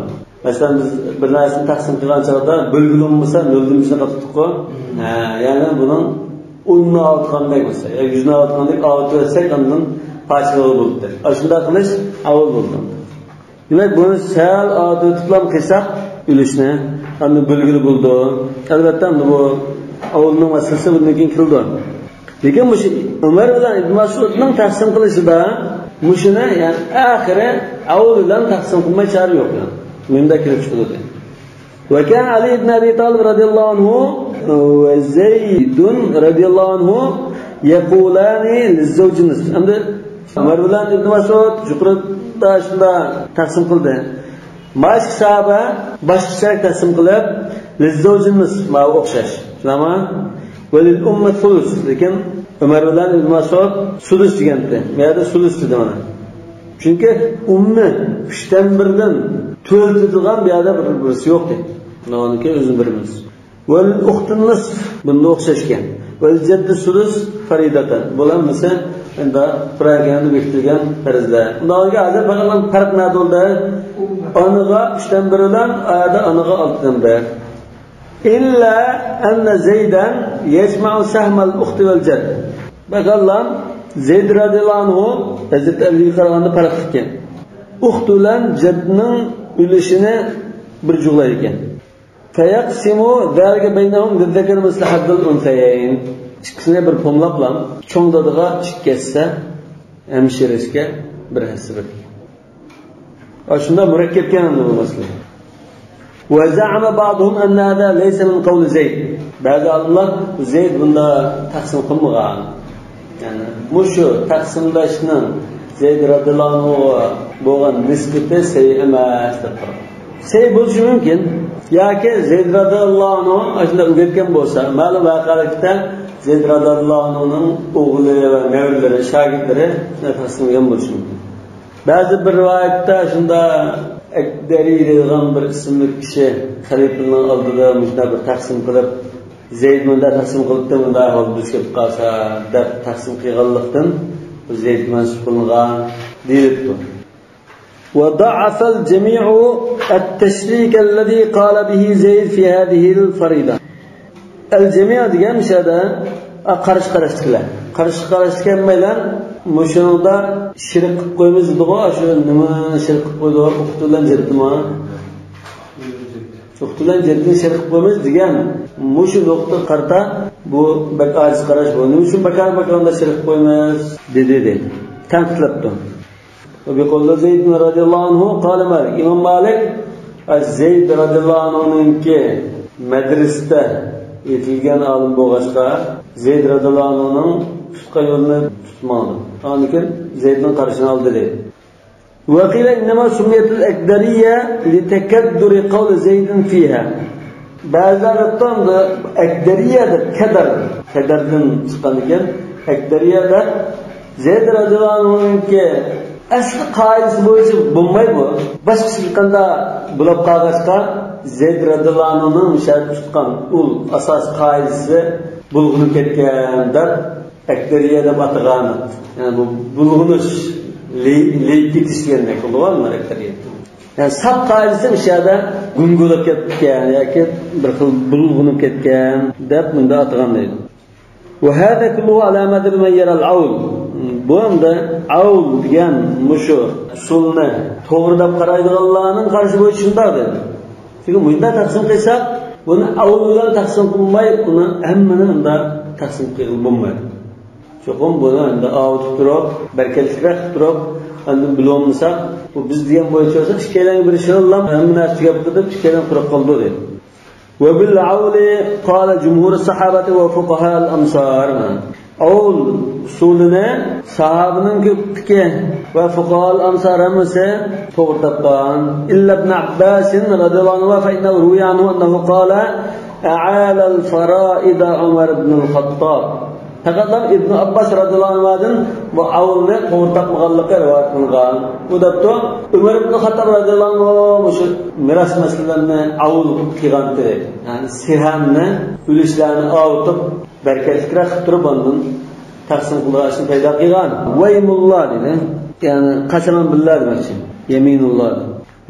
Masalan, biz bir narsani taqsim qilgan chog'da bo'lgili bo'lmasa 0dan 1ni qattiq-ku. Ya'ni buning 10ni ovutgandek bo'lsa, yo 100ni ovutgandek ovutib o'tsak, undan parchalar bo'ldi. Shunday qilish avval bo'ldi. Demak, buni sal ovutib qilsak, ulushni endi bo'lgili bo'ldi. Albatta, bu avvalning masalasi bundan keyin kirdi. Lekin bu Umar bilan Ibn Mas'udning taqsim qilishida mushuni, ya'ni oxiri avval bilan taqsim qilmay chora yo'q. Bunda kirib chiqdi. وكان علي بن أبي طالب رضي الله عنه وزيد رضي الله عنه يقولان للزوج النصف. Endi Umar bilan Ibn Mas'ud yuqorida shunda taqsim qildi. Boshqa sahoba boshqacha taqsim qilib للزوج النصف ma o'xshash. Tushunami? Va lil ummi sulus. Lekin Umar bilan Ibn Mas'ud sudus degandi. Bu yerda sudus dedi mana. Chunki ummi 3dan 1dan to'ldirgan bu yerda bir birisi yo'q dedi. Noniki o'zini beramiz. Vel uxtun nisf bunda o'xshashgan. Vel jaddi sudus faridatan. Bular misal endi Qur'onda bekitilgan farzlar. Undan hozir faqat farq nima bo'ldi? Onaga 3dan 1 bilan ayada onaga 6dan 1. İlla enne Zeyden yecma'u sahmal uxti vel cedd. Bakalım Zeyd radıyallahu anhu Hazreti Ali'ye qaraganda farq ekan. Uxt bilan jaddning ulushini bir jug'lar ekan. Fayaqsimu zalika baynahum lizzakari mislu hazzil unsayayn. Ikkisini bir pomlab cho'ng dadaga ikki hissa, hamshirishga bir hissa bir. Shunda murakkabkan bu masala. وزعم بعضهم أن هذا ليس من قول زيد. Ba'zi olimlar Zeyd bunda taqsim qilmagan. Yani mushu taqsimlashning Zeyd radhiyallohu anhu bo'lgan nisbati sey emas deb turadi. Sey bo'lishi mumkin yoki Zeyd radhiyallohu anhu shunda o'rgatgan bo'lsa, ma'lum voqealikda Zeyd radhiyallohu anhuning o'g'li va nevaralari, shogirdlari shunday taqsim qilgan bo'lishi mumkin. Ba'zi bir rivoyatda shunda Ekderi degan bir ismli kishi xalifaning oldida shunday bir taqsim qilib, Zeyd bunda taqsim qilibdi, bunda ahvol biz kelib qolsa deb taqsim qilganlikdan Zeyd mansub qilingan deyilibdi. وضعف الجميع التشريك الذي قال به زيد في هذه الفريضة. الجميع degan shada qarish qarashdilar. Qarish qarashgan bilan mushunda shirik qilib qo'yamiz dedigo, shu nima shirik qilib qo'ydi, uxti bilan jaddimi? Uxti bilan jaddini shirik qilib qo'yamiz degan mushu nuqta qarta bu bak ajiz qarash bu. Nima uchun bakar bakonda shirik qilib qo'yamiz dedi dedi. Tanqidlabdi. وبقول زيد رضي الله عنه قال مالك إمام مالك زيد رضي الله عنه'ninki madrasada yetilgan olim bo'lg'achqa Zeyd radhiyallohu anhuning tutgan yo'lini tutmadi. Aniki Zeydning qarashini oldi dedi. وقيل إنما سميت الأكدرية لتكدر قول زيد فيها. Ba'zilar aytdi, Akdariya deb kadar, kadardan chiqqan ekan. Akdariya deb Zeyd radhiyallohu anhuninki asli qoidasi bo'yicha bo'lmaydi bu. Boshqa qanda bulab qolg'achqa Zeyd radhiyallohu anhuning o'sha tutgan ul asos qoidasi bulg'unib ketgan deb Akdariya deb atagan. Ya'ni bu bulg'unish, leyib ketish degandek bo'lgan Akdariya. Yani sap qoidasi o'sha yerda gungulab ketgan yoki bir xil bulg'unib ketgan deb bunda atagan deydi. وهذا كله على مذهب من يرى العول. Bu endi avl degan mushu usulni to'g'ri deb qaraydiganlarning qarashi bo'yicha shunday dedi. Chunki bunda taqsim qilsak, buni avl bilan taqsim qilmay, uni hammani unda taqsim qilib bo'lmaydi. Cho'qim buni endi ovutib turib, barkatliroq qilib turib, endi bilolmasak, bu biz degan bo'yicha bo'lsa, ikkalang bir shillam hamma narsa tugab ketib, ikkalang quruq qoldi dedi. وبالعول قال جمهور الصحابة وفقهاء الأمصار. Avl usulini sahobaning ko'pligi va fuqahol ansor hammasi to'g'ri topgan. Illa ibn Abbas radhiyallohu anhu fa innahu ruwiya anhu annahu qala a'ala al-fara'id Umar ibn al-Khattab. Faqat Ibn Abbas radhiyallohu anhudan bu avlni to'g'ri topmaganligi rivoyat qilingan. Bu debdi Umar ibn Khattab radhiyallohu anhu shu meros masalalarini avl qilgan dedi. Ya'ni sihamni ulushlarni ovutib barkatliroq qilib turib ondan taqsim qilishni paydo qilgan. Vaymulloh dedi. Ya'ni qasaman billah demoqchi. Yaminulloh.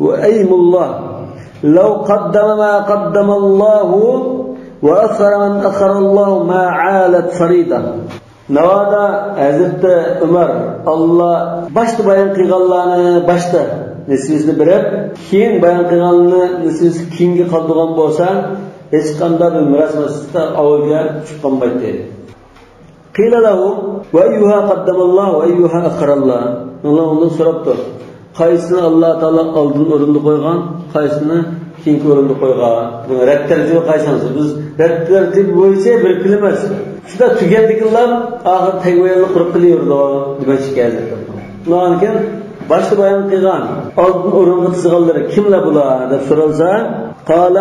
Va aymulloh law qaddama ma qaddama Allohu va akhara man akhara Allohu ma alat farida. Navoda Hazrati Umar Alloh boshda bayon qilganlarni boshda nisbasini berib, keyin bayon qilganlarni nisbasi keyinga qoldigan bo'lsa, hech qanday bir miros masalasida avvalga tushib qolmaydi. Qila lahu va ayyuha qaddamallohu va ayyuha akhara-lloh. Alloh undan so'rabdi. Qaysini Alloh taolo oldin o'rinda qo'ygan, qaysini keyingi o'rinda qo'ygan. Buni rad tartibi qaysisi? Biz rad tartibi bo'yicha bilib bilamiz. Shunda tugandikilar oxir tag'iyonni qurib qilaverdi demoqchi keldi. Undan keyin boshda bayon qilgan oldin o'ringa tizganlari kimlar bular deb so'ralsa, قال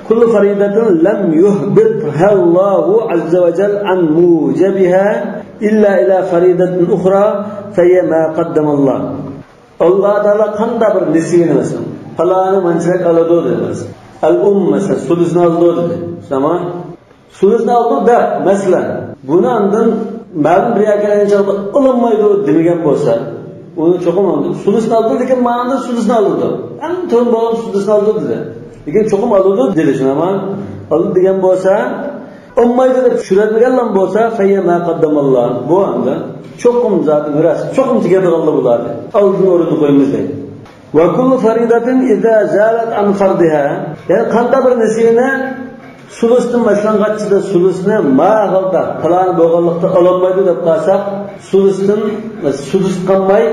كل فريضة لم يهبطها الله عز وجل عن موجبها إلا إلى فريضة أخرى فهي ما قدم الله. Allah Teala qanday bir nisbini masalan, faloni manchilik oladi deymiz. El-um mesela sulusunu aldı dedi. Tamam. Sulusunu aldı da mesela bunu andın ma'lum bir yerga chog'da olinmaydi demagan bo'lsa, uni cho'qim oldi. Sulusunu aldı lekin ma'noda sulusunu oldi. Eng to'g'ri bo'lgan sulusunu oldi dedi. Lekin cho'qim oldi dedi shunama. Oldi degan bo'lsa, olmaydi deb tushunadigan bo'lsa, fayya ma qaddamalloh. Bu anda cho'qim zati miras, cho'qim tegadiganlar bo'ladi. Oldin o'rnini qo'yamiz deydi. Va kullu faridatin iza zalat an fardiha. Ya'ni qanday bir nasibini sulusdan boshlanganchida sulusni ma holda plan bo'lganlikda ololmaydi deb qolsak, sulusdan sulus qolmay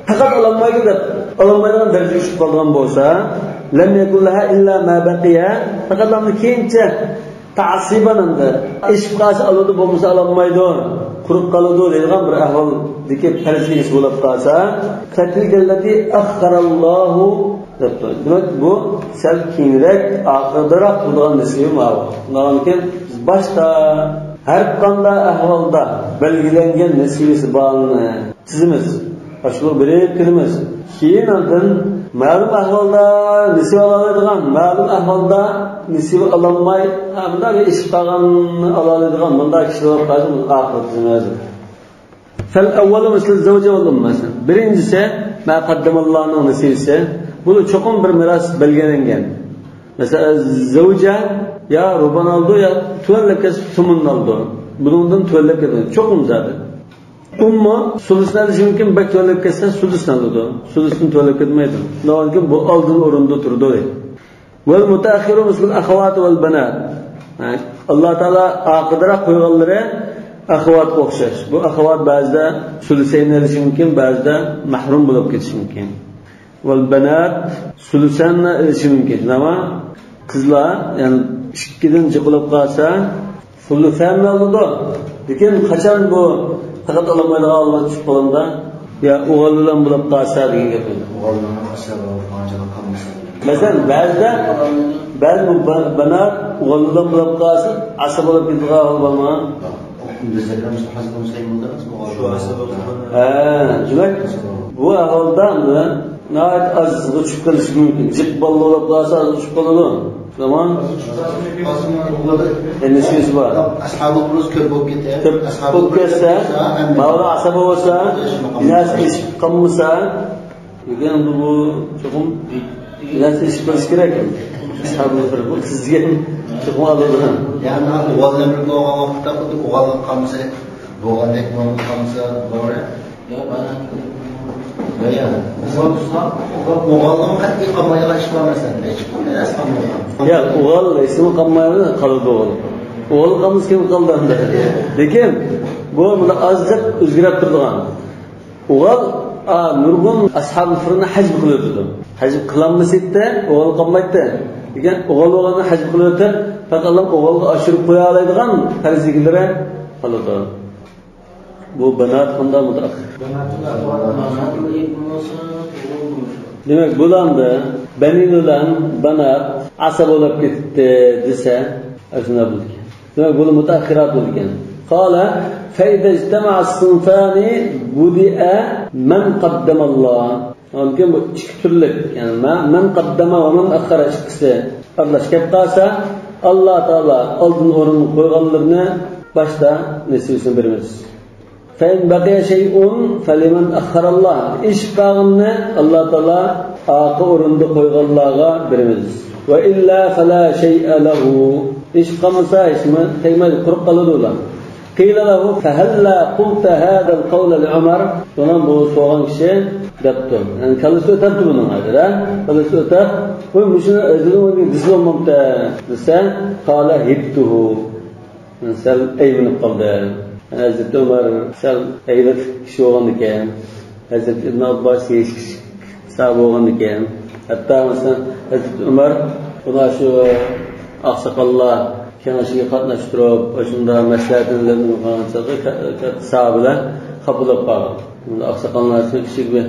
faqat ololmaydi deb ololmaydigan darajaga tushib qolgan bo'lsa, lam yakun laha illa ma baqiya. Faqat uni keyincha ta'siban endi eshib qolsa oladi, bo'lmasa ololmaydi, quruq qoladi deydigan bir ahvoldagi farz bo'lib qolsa, fatilkallati akhkharallohu debdi. Demak, bu sal keyinroq, oxirdaroq bo'lgan nasibi bor. Undan keyin biz boshda har qanday ahvolda belgilangan nasibasi borni tizimiz, boshliq berib kelamiz. Keyin ondan ma'lum ahvolda nasib oladigan, ma'lum ahvolda nasib ololmay, bunda bir ish qolganni oladigan bunday kishilar qolsa, oxir tizimiz. Fel evvelu misl zavce vel umm mesela. Birincisi ma qaddamallohning nasibisi. Bunu çokum bir miras belgilengen. Mesela zavce ya ruban aldı ya tuvallab ketsa tumunni aldı. Bundan tuvallab ketdi. Çokum zaten. Ummu sulusni olishi mumkin, bak tuvallab ketsa sulusni oladi. Sulusni tuvallab ketmaydi. Lekin bu oldin o'rinda turdi. Vel mutaakhiru misl akhawat vel banat. Alloh taolo oxirroq qo'yganlari axavatga o'xshash. Bu axavat ba'zida sulusayni olishi mumkin, ba'zida mahrum bo'lib ketishi mumkin. Vel banat sulusanni olishi mumkin. Nima? Qizlar, ya'ni ikkidan jiqilib qolsa, sulusanni oladi. Lekin qachon bu faqat olmaydigan holat tushib qolganda, ya o'g'il bilan bo'lib qolsa degan gap. Masalan, ba'zida ba'zi bu banat o'g'il bilan bo'lib qolsa, asab bo'lib ketadigan holat bormi? Demak, bu ahvolda nihoyat ozga tushib qolishi mumkin. Jiq balla bo'lib qolsa ozga tushib qoladi. Tamam? Nasibasi bor. Ashabi furuz ko'p bo'lib ketadi. Ko'p bo'lib ketsa, mavla asaba bo'lsa, binasi eshib qolmasa, lekin bu cho'qim binasi eshib qolishi kerak. Ashabi furuz bu sizga cho'qim oladi. Ya'ni o'g'illar bo'lgan vaqtda o'g'il qolmasa, bo'lgandek bo'lib qolmasa, to'g'ri? Yo, bana O'g'ilning qat'iy qolmaydigan ish bor masalan, hech narsa qolmaydi. Ya, o'g'il ismi qolmaydi, qoladi o'g'il. O'g'il qolmasa kim qoldi endi? Lekin bu bunda ozchiq o'zgarib turadigan. O'g'il nurg'un ashabi furni hajm qilib o'tdi. Hajm qilolmasa-da o'g'il qolmaydi. Lekin o'g'il bo'lganda hajm qilib o'tib, faqat o'g'ilga oshirib qo'ya oladigan farzliklari qoladi. Bu banat qanday mutaakhir? Demak, bularni banin bilan banat asab bo'lib ketdi desa, shunday bo'ldi. Demak, bu mutaakhirat bo'lgan. Qala fa idza ijtama'a as-sinfani budi'a man qaddama Alloh. Lekin bu ikki turlik, ya'ni man qaddama va man akhara ikkisi aralashib qolsa, Alloh taolo oldin o'rin qo'yganlarni boshda nasibini beramiz. فإن بقي شيء فلمن أخر الله. إيش قاغننا الله تعالى آقا أورند قويغالله برمز. وإلا فلا شيء له. إيش قمسا إيش ما تيمد قرق قلدولا. قيل له فهلا قلت هذا القول لعمر. Bunun bu soğan kişi depti. Yani kalısı ötepti bunun adı. Kalısı ötep. Bu müşünü özünü onu dizli olmamda dese قال هبته. Sel eyminip kaldı. Hazreti Ömer sel eylet kişi olgan ekan, Hazreti İbn Abbas yeş kişi sahabe olgan ekan. Hatta mesela Hazreti Ömer buna şu aksakallar kengishiga qatnashtirib, o'shanda maslahatlarni sahobalar qabul qilgan. Bunda oqsoqollar kichik bir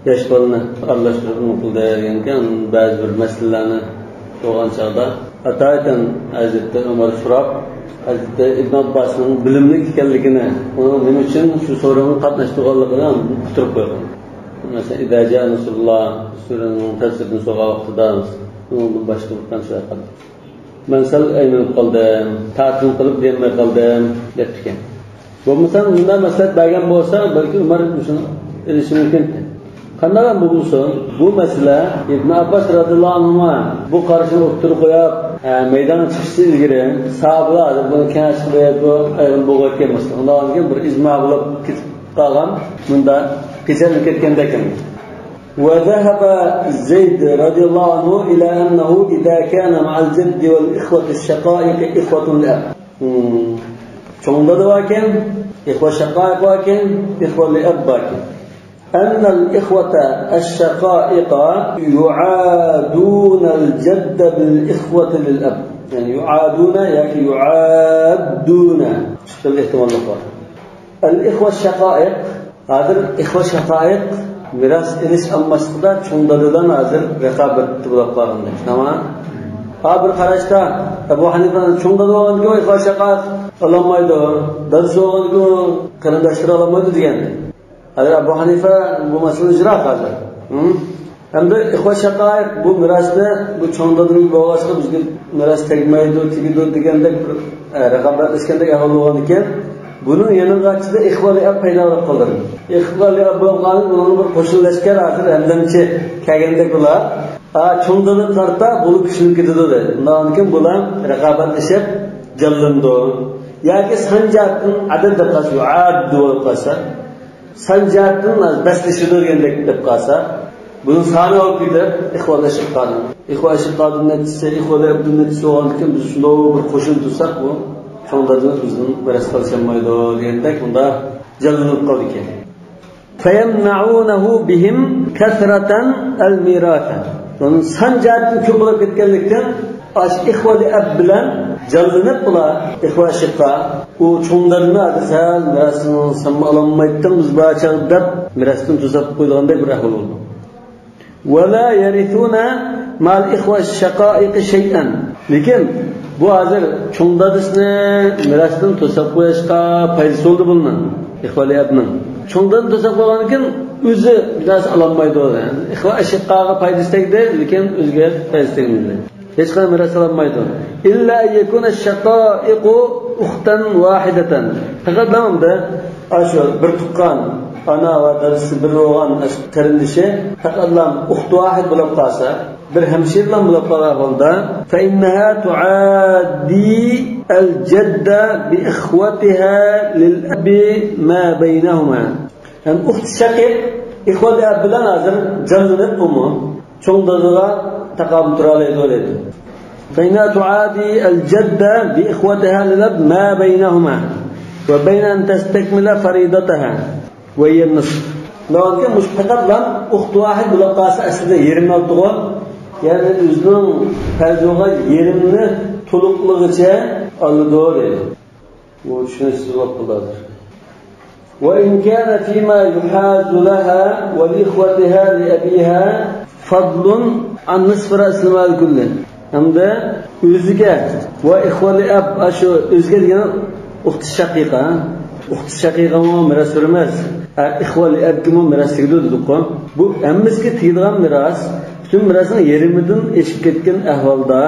yosh bolani aralashtirib qildi degan ekan, ba'zi bir masalalarni bo'lgan chog'da Ataytan Hazreti Umar so'rab, Hazreti Ibn Abbasning bilimli ekanligini, uni nima uchun shu so'rovga qatnashtirganligini quturib qo'ygan. Masalan, Idaa jaa nasrulloh suraning tafsirini so'ragan vaqtida Undan başka bir şey kaldı. Ben sal aylanıp kaldım, tatil kılıp demey kaldım depti. Bo'lmasa bundan maslahat bergan bo'lsa, balki Umar shuni ilishi mumkin. Qanday bo'lsin, bu masala Ibn Abbas radhiyallohu anhu bu qarashini o'ttirib qo'yib, maydonga chiqishdan ilgari sahobalar buni kengash qilib, bu ayrim bo'layotgan masala. Undan keyin bir ijmo bo'lib ketib qolgan, bunda kechalib ketganda ekan. وذهب زيد رضي الله عنه إلى أنه إذا كان مع الجد والإخوة الشقائق إخوة لأب. Çoğunda da varken, إخوة شقائق varken, إخوة لأب varken. أن الإخوة الشقائق يعادون الجد بالإخوة للأب. Yani يعادون يعني يعادون. İşte الاحتمال var. الإخوة الشقائق هذا الإخوة الشقائق miras ilish almaslikda cho'ngdadidan hozir raqobat bo'lib qolgan. Tamam. Ha bir qarashda Abu Hanifani cho'ngdada bo'lganku ixvo shaqoiq ololmaydi, dadasi bo'lganku qarindoshlar ololmaydi degan. Hozir Abu Hanifa bu masalani ijro qildi. Hamda ixvo shaqoiq bu mirosni bu cho'ngdadining bo'lg'achqa bizga miros tegmaydi, tegidi degandek bir raqobatlashgandek ahvol bo'lgan ekan. Bunun yanında ihvali ab paydo bo'lib qoldi. Ihvali ab bo'lgan bunun bir qo'shilashgan axir hamdamchi kelgandek bular cho'ngdani tarta bo'lib kuchlanib ketadi dedi. Undan keyin bular raqobatlashib jallandi. Yoki sanjatdan adad deb qolsa, yuaddu bo'lib qolsa, sanjatdan baslashidi degandek deb qolsa, bunun soni olib ketib ihvolashib qoldi. Ihvolashib qoldi natijasi ihvali abdun natijasi bo'lgandan keyin biz shunday bir qo'shin tursak bu cho'ngdadimiz bizning miros qilolmaydi degandek bunda jallanib qoldi ekan. Fayamna'unahu bihim kasratan al-mirasa. Onun san jihatdan ko'p bo'lib ketganlikdan ash ihvali ab bilan jallanib bular ihva shiqqa u cho'nglarni sal mirosini sanma ololmaydi biz barcha deb mirosdan to'sab qo'yilgandek bir ahvol bo'ldi. Va la yarithuna mal ihva shaqoiq shay'an. Lekin bu hozir cho'ng dadasini mirosdan to'sab qo'yishga foydasi bo'ldi bundan ihvali abning. Cho'ngdan to'sab qo'ygandan keyin o'zi bir narsa ololmaydi. Ihva ashiqqaga foydasi tegdi, lekin o'ziga foydasi tegmadi. Hech qanday miros ololmaydi. Illa yakuna shaqoiqu ukhtan wahidatan. Faqat davomda shu bir tuqqan ana va dadasi bir bo'lgan qarindishi faqat uxt vahid bo'lib qolsa, bir hamshir bilan bo'lib qolgan holda fa innaha tuaddi al-jadda bi ikhwatiha lil abi ma baynahuma. Yani uxt shaqiq ihvat ab bilan hozir jallanib umi cho'ng dadaga taqobil tura oladi deydi. Fa innaha tuaddi al-jadda bi ikhwatiha lil ab ma baynahuma va bayna an tastakmila faridataha va hiya an-nisf. Lekin faqat lan uxt vahid bo'lib qolsa aslida yerimni oldi. Yani o'zining farziga yerimni to'liqligicha oladi deydi. Bu tushunishsiz bo'lib qoladi. وإن كان فيما يحاز لها ولإخوتها لأبيها فضل عن نصف رأس المال كله. Hamda o'ziga va ihvali ab shu o'ziga degan uxti shaqiqa, uxti shaqiqa miros emas, ihvali abga miros tegdi dedik. Bu hammasiga tegadigan miros, bütün mirosning yarmidan eshib ketgan ahvolda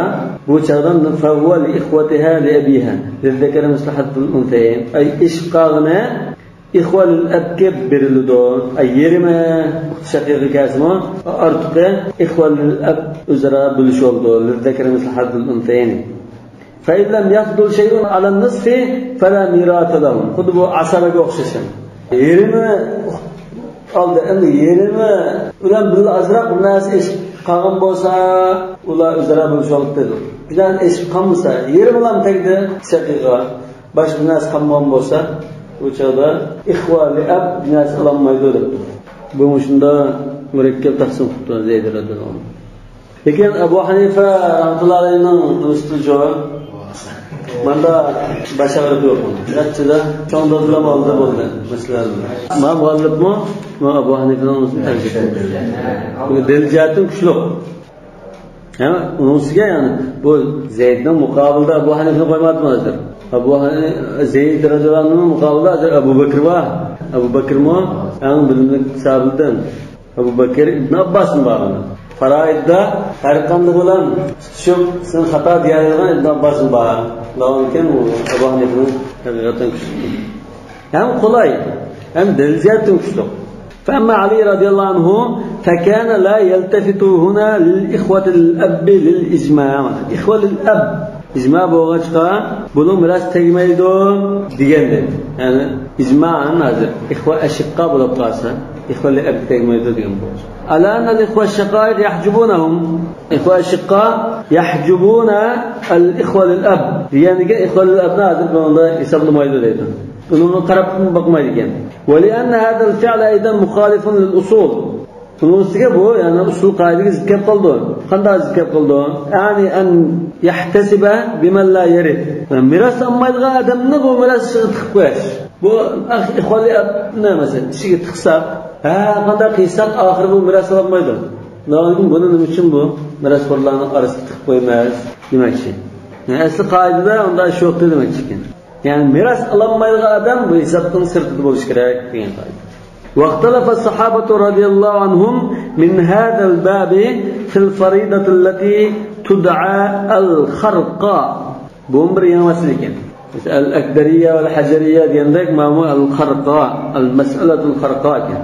bu chog'dan favva li ikhwatiha li abiha lizzakari mislu haddil unsayn. Ay eshib qolgani ihval abga beriladi. Ay yarmi uxti shaqiqa kasmi ortiqi ihval ab o'zaro bo'lish oldi. Lizzakari mislu haddil unsayn. Fa in lam yafdul shay'un ala nisfi fala mirata lahum. Xuddi bu asabaga o'xshashan. Yarmi oldi, endi yerimi ular birga ozroq bir narsa eshib qolgan bo'lsa, ular o'zaro bo'lishib oldi dedi. Bilan eshib qolmasa, yeri bilan tegdi shaqiqa. Boshqa bir narsa qolmagan bo'lsa, u chog'da ihvali ab bir narsa ololmaydi debdi. Bu shunda murakkab taqsim qilibdi Zayd radhiyallohu anhu. Lekin Abu Hanifa rahmatullohi alayhining usti manda basharat yo'q. Natijada cho'ng dodlam oldi bo'ldi. Masalan, men g'olibmi? Men Abu Hanifaning o'zini tarjih qilaman. Bu dalil jihatdan kuchli. Ha, unisiga yani bu Zaydning muqobilida Abu Hanifani qo'ymadimi hozir? Abu Hanifa Zayd radhiyallohu anhu muqobilida hozir Abu Bakr bor. Abu Bakrmi eng bilimli sahobadan. Abu Bakr ibn Abbas bor. Faraidda har qanday bilan tutishib sen xato deyadigan Ibn Abbos bor. Lekin u Abu Hanifani haqiqatan kuchli. Ham qulay, ham dalil jihatdan kuchli. فأما علي رضي الله عنه فكان لا يلتفت هنا للإخوة الأب للإجماع. إخوة للأب إجماع بوغاشقا بلو مراس تجمعيدو ديجند. يعني إجماع نازل إخوة أشقاء بلو قاسة إخوة للأب تجمعيدو ديجند بوغاش. على أن الإخوة الشقائق يحجبونهم، إخوة الشقاء يحجبون الإخوة للأب. يعني إخوة للأب نازل بلو يسبلو مايدو ديجند. Bunun qarab boqmaydi ekan. ولأن هذا الفعل أيضا مخالف للأصول. Bunun üstüge bu, yani usul qoidaga zid kelib qoldi. Qanday zid kelib qoldi? Ya'ni an yahtasiba biman la yarid. Meros olmaydigan odamni bu meros ishiga tiqib qo'yish. Bu ihvoli nima ishiga tiqsak, ha qanday qilsak oxiri bu meros olmaydi. Lekin buni nima uchun bu merosxo'rlarning orasiga tiqib qo'ymaymiz demakchi. Yani asli qoidada unda ish yo'q demakchi ekan. Yani miras alınmaydigan adam bu hesapdan sırtida bo'lish kerak degan qoida. واختلف الصحابة رضي الله عنهم من هذا الباب في الفريضة التي تدعى الخرقاء. Bu bir yangi masala ekan. Al-Akdariya va al-Hajariya degandek ma'mu al-Kharqa, al-mas'alatu al-Kharqa ekan.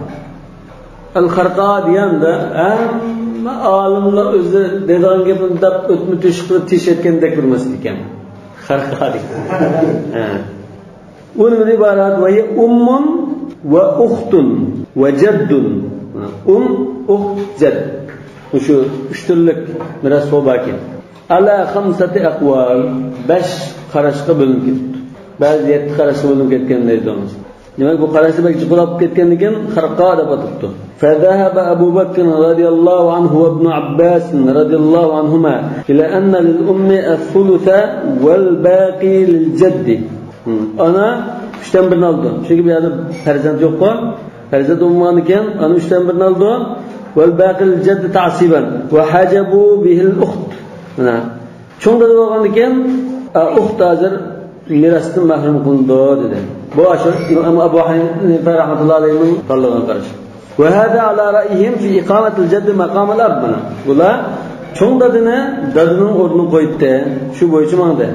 Al-Kharqa deganda hamma olimlar o'zi degan gapni deb o'tmi teshik qilib teshayotgandek bir masala ekan. Xarqa degan. Uni iborat va ummun va uxtun va jaddun. Uxt, jadd. Shu uch turlik meros bor ekan. Ala khamsati aqwal, 5 qarashga bo'linib ketdi. Ba'zi 7 qarashga bo'linib ketgan deydi. Demak, bu qarashi bak jiqilab ketgan ekan, xarqa deb atabdi. فذهب أبو بكر رضي الله عنه وابن عباس رضي الله عنهما إلى أن للأم الثلث والباقي للجد. Ana 3'ten birini aldı. Çünkü bir yerde perzent yok bu. Perzent olmayan iken ana 3'ten birini aldı. والباقي للجد تعصيبا وحجبوا به الأخت. Çoğun da olgan iken uxt hazır mirasdan mahrum qilindi dedi. Bu İmam Abu Hanife rahmetullahi alayhi'nin tanlagan qarashi. وهذا على رأيهم في إقامة الجد مقام الأب. Bular cho'ng dadini dadining o'rnini qo'yibdi. Shu bo'yicha mangdi.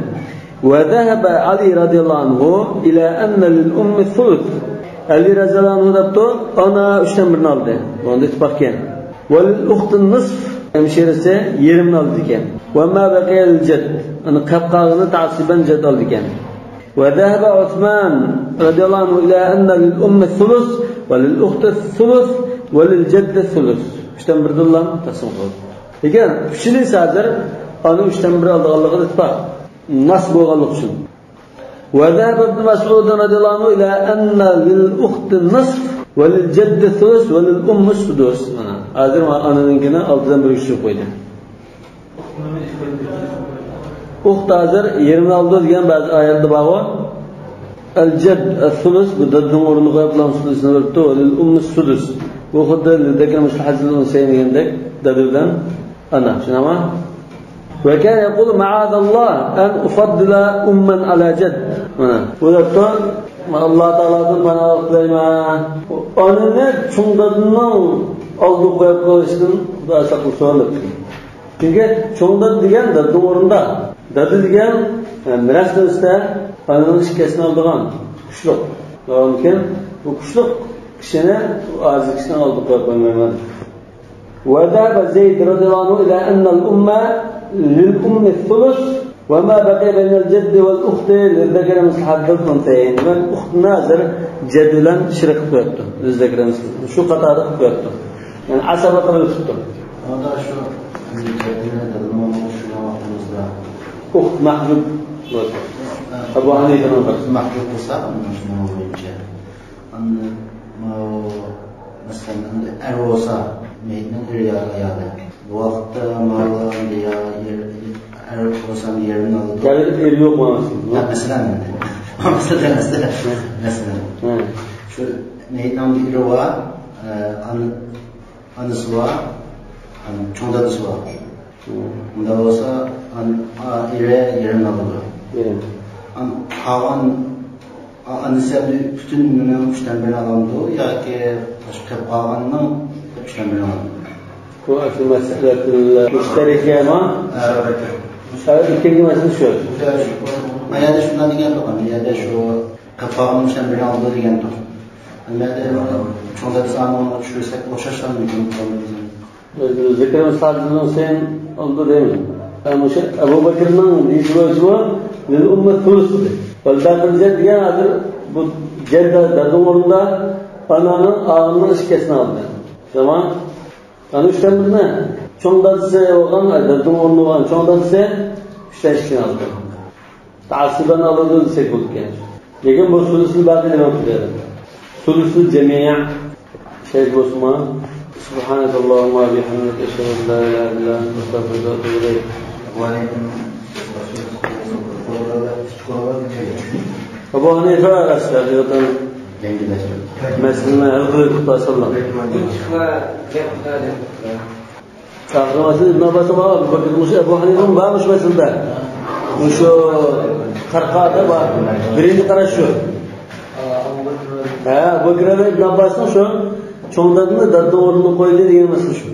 وذهب علي رضي الله عنه إلى أن للأم الثلث. Ali radhiyallohu anhu debdi, ana 3'ten birini oldi. Bunda ittifaq ekan. والأخت النصف hemşerisi yerimini oldi ekan. وما بقي للجد. Ana qapqog'ini ta'siban jad oldi ekan. وذهب عثمان رضي الله عنه إلى أن للأم الثلث وللأخت الثلث وللجد الثلث. 3'ten birini taqsim qildi. Lekin uchinchisi hozir ana 3'ten biri olganligida ittifaq. Nas bo'lganlik uchun. وذهب ابن مسعود رضي الله عنه إلى أن للأخت النصف وللجد الثلث وللأم السدس. Hozir ananinkini 6'dan 1 tushirib qo'ydi. Uxt hozir 26 degan ba'zi oyatda bor. El-Cedd el-Sulus bu dadning o'rnini qo'yib bilan sulusini beribdi. Lil-ummi sudus. Bu xuddi lidakar misl hazil unsayn degandek dadi bilan ana, tushunami? Va kana yaqulu ma'adalloh an ufaddila umman ala jadd. Mana bu yerda Alloh taolodan panoh tilayman. Onani cho'ng dadining oldi qo'yib qo'yishdan Xudo saqlasin debdi. Chunki cho'ng dadi degan dadining o'rnida, dadi degan meros ustida onaning shikastini oldigan kuchliq. Lekin bu kuchliq kishini ojiz kishini oldi qo'yib qo'ymayman. وذهب زيد رضي الله عنه إلى أن الأمة للأم الثلث وما بقي بين الجد والأخت للذكر مثل حظ الأنثيين. والأخت نازل جدلا شرك قويته للذكر مثل شو قطار قويته yani asaba qilib tutdi. Onda şu ceddine şu Uxt mahjub bo'ldi. Abu Hanifa'nın mahjub bo'lsa, shuni bo'yicha. Anne masalan er olsa meyitning eri ayoli. Bu vaqtda ma'lum ya er olsa yerini oldi. Yani eri yo'q mana. Masalan masalan. Şu meyitning eri var, anisi var, cho'ng dadasi var. Unda bo'lsa eri yerini oldi. Qolgan anisi bütün 3'ten birini alındı yoki qolganning 3'ten birini alındı. Bu مسألة المشتركة ما ikkinchi masala shu. Mayada shundan degan to'g'ri, mayada shu qapog'ini bilan oldi degan to'g'ri. Mayada cho'ng dadasi tushirsak o'xshashlar mumkin. Zikr Sadr'ın sen oldu değil mi? Yani şu Ebu Bekir'in deyişi bo'yicha lil ummet thuluth. Vel ced degan hazır bu cedda dadın o'rnida ananın ağının işkesini aldı. Tamam. Yani üçten birini cho'ng dadasi bo'lgan, dadın o'rni bo'lgan cho'ng dadasi uchdan ikkisini oldi. Ta'assiban oladi desak bo'lgan. Lekin bu sulusul baqi demak bo'ladi. Sulusul jami' şey bo'lsin. سبحانك اللهم وبحمدك أشهد أن لا إله إلا أنت أستغفرك وأتوب إليك. Abu Hanife arasında meselini hal kılıp sallam. Ağırması İbn Abbas'a var. Bakın Ebu Hanife'nin varmış meselede. Şu karkada var. Birinci qarash şu. Ha, Ebu Bekir İbn Abbas'ın şu çoğunlarını dadda o'rnini qo'ydi degan masala shu.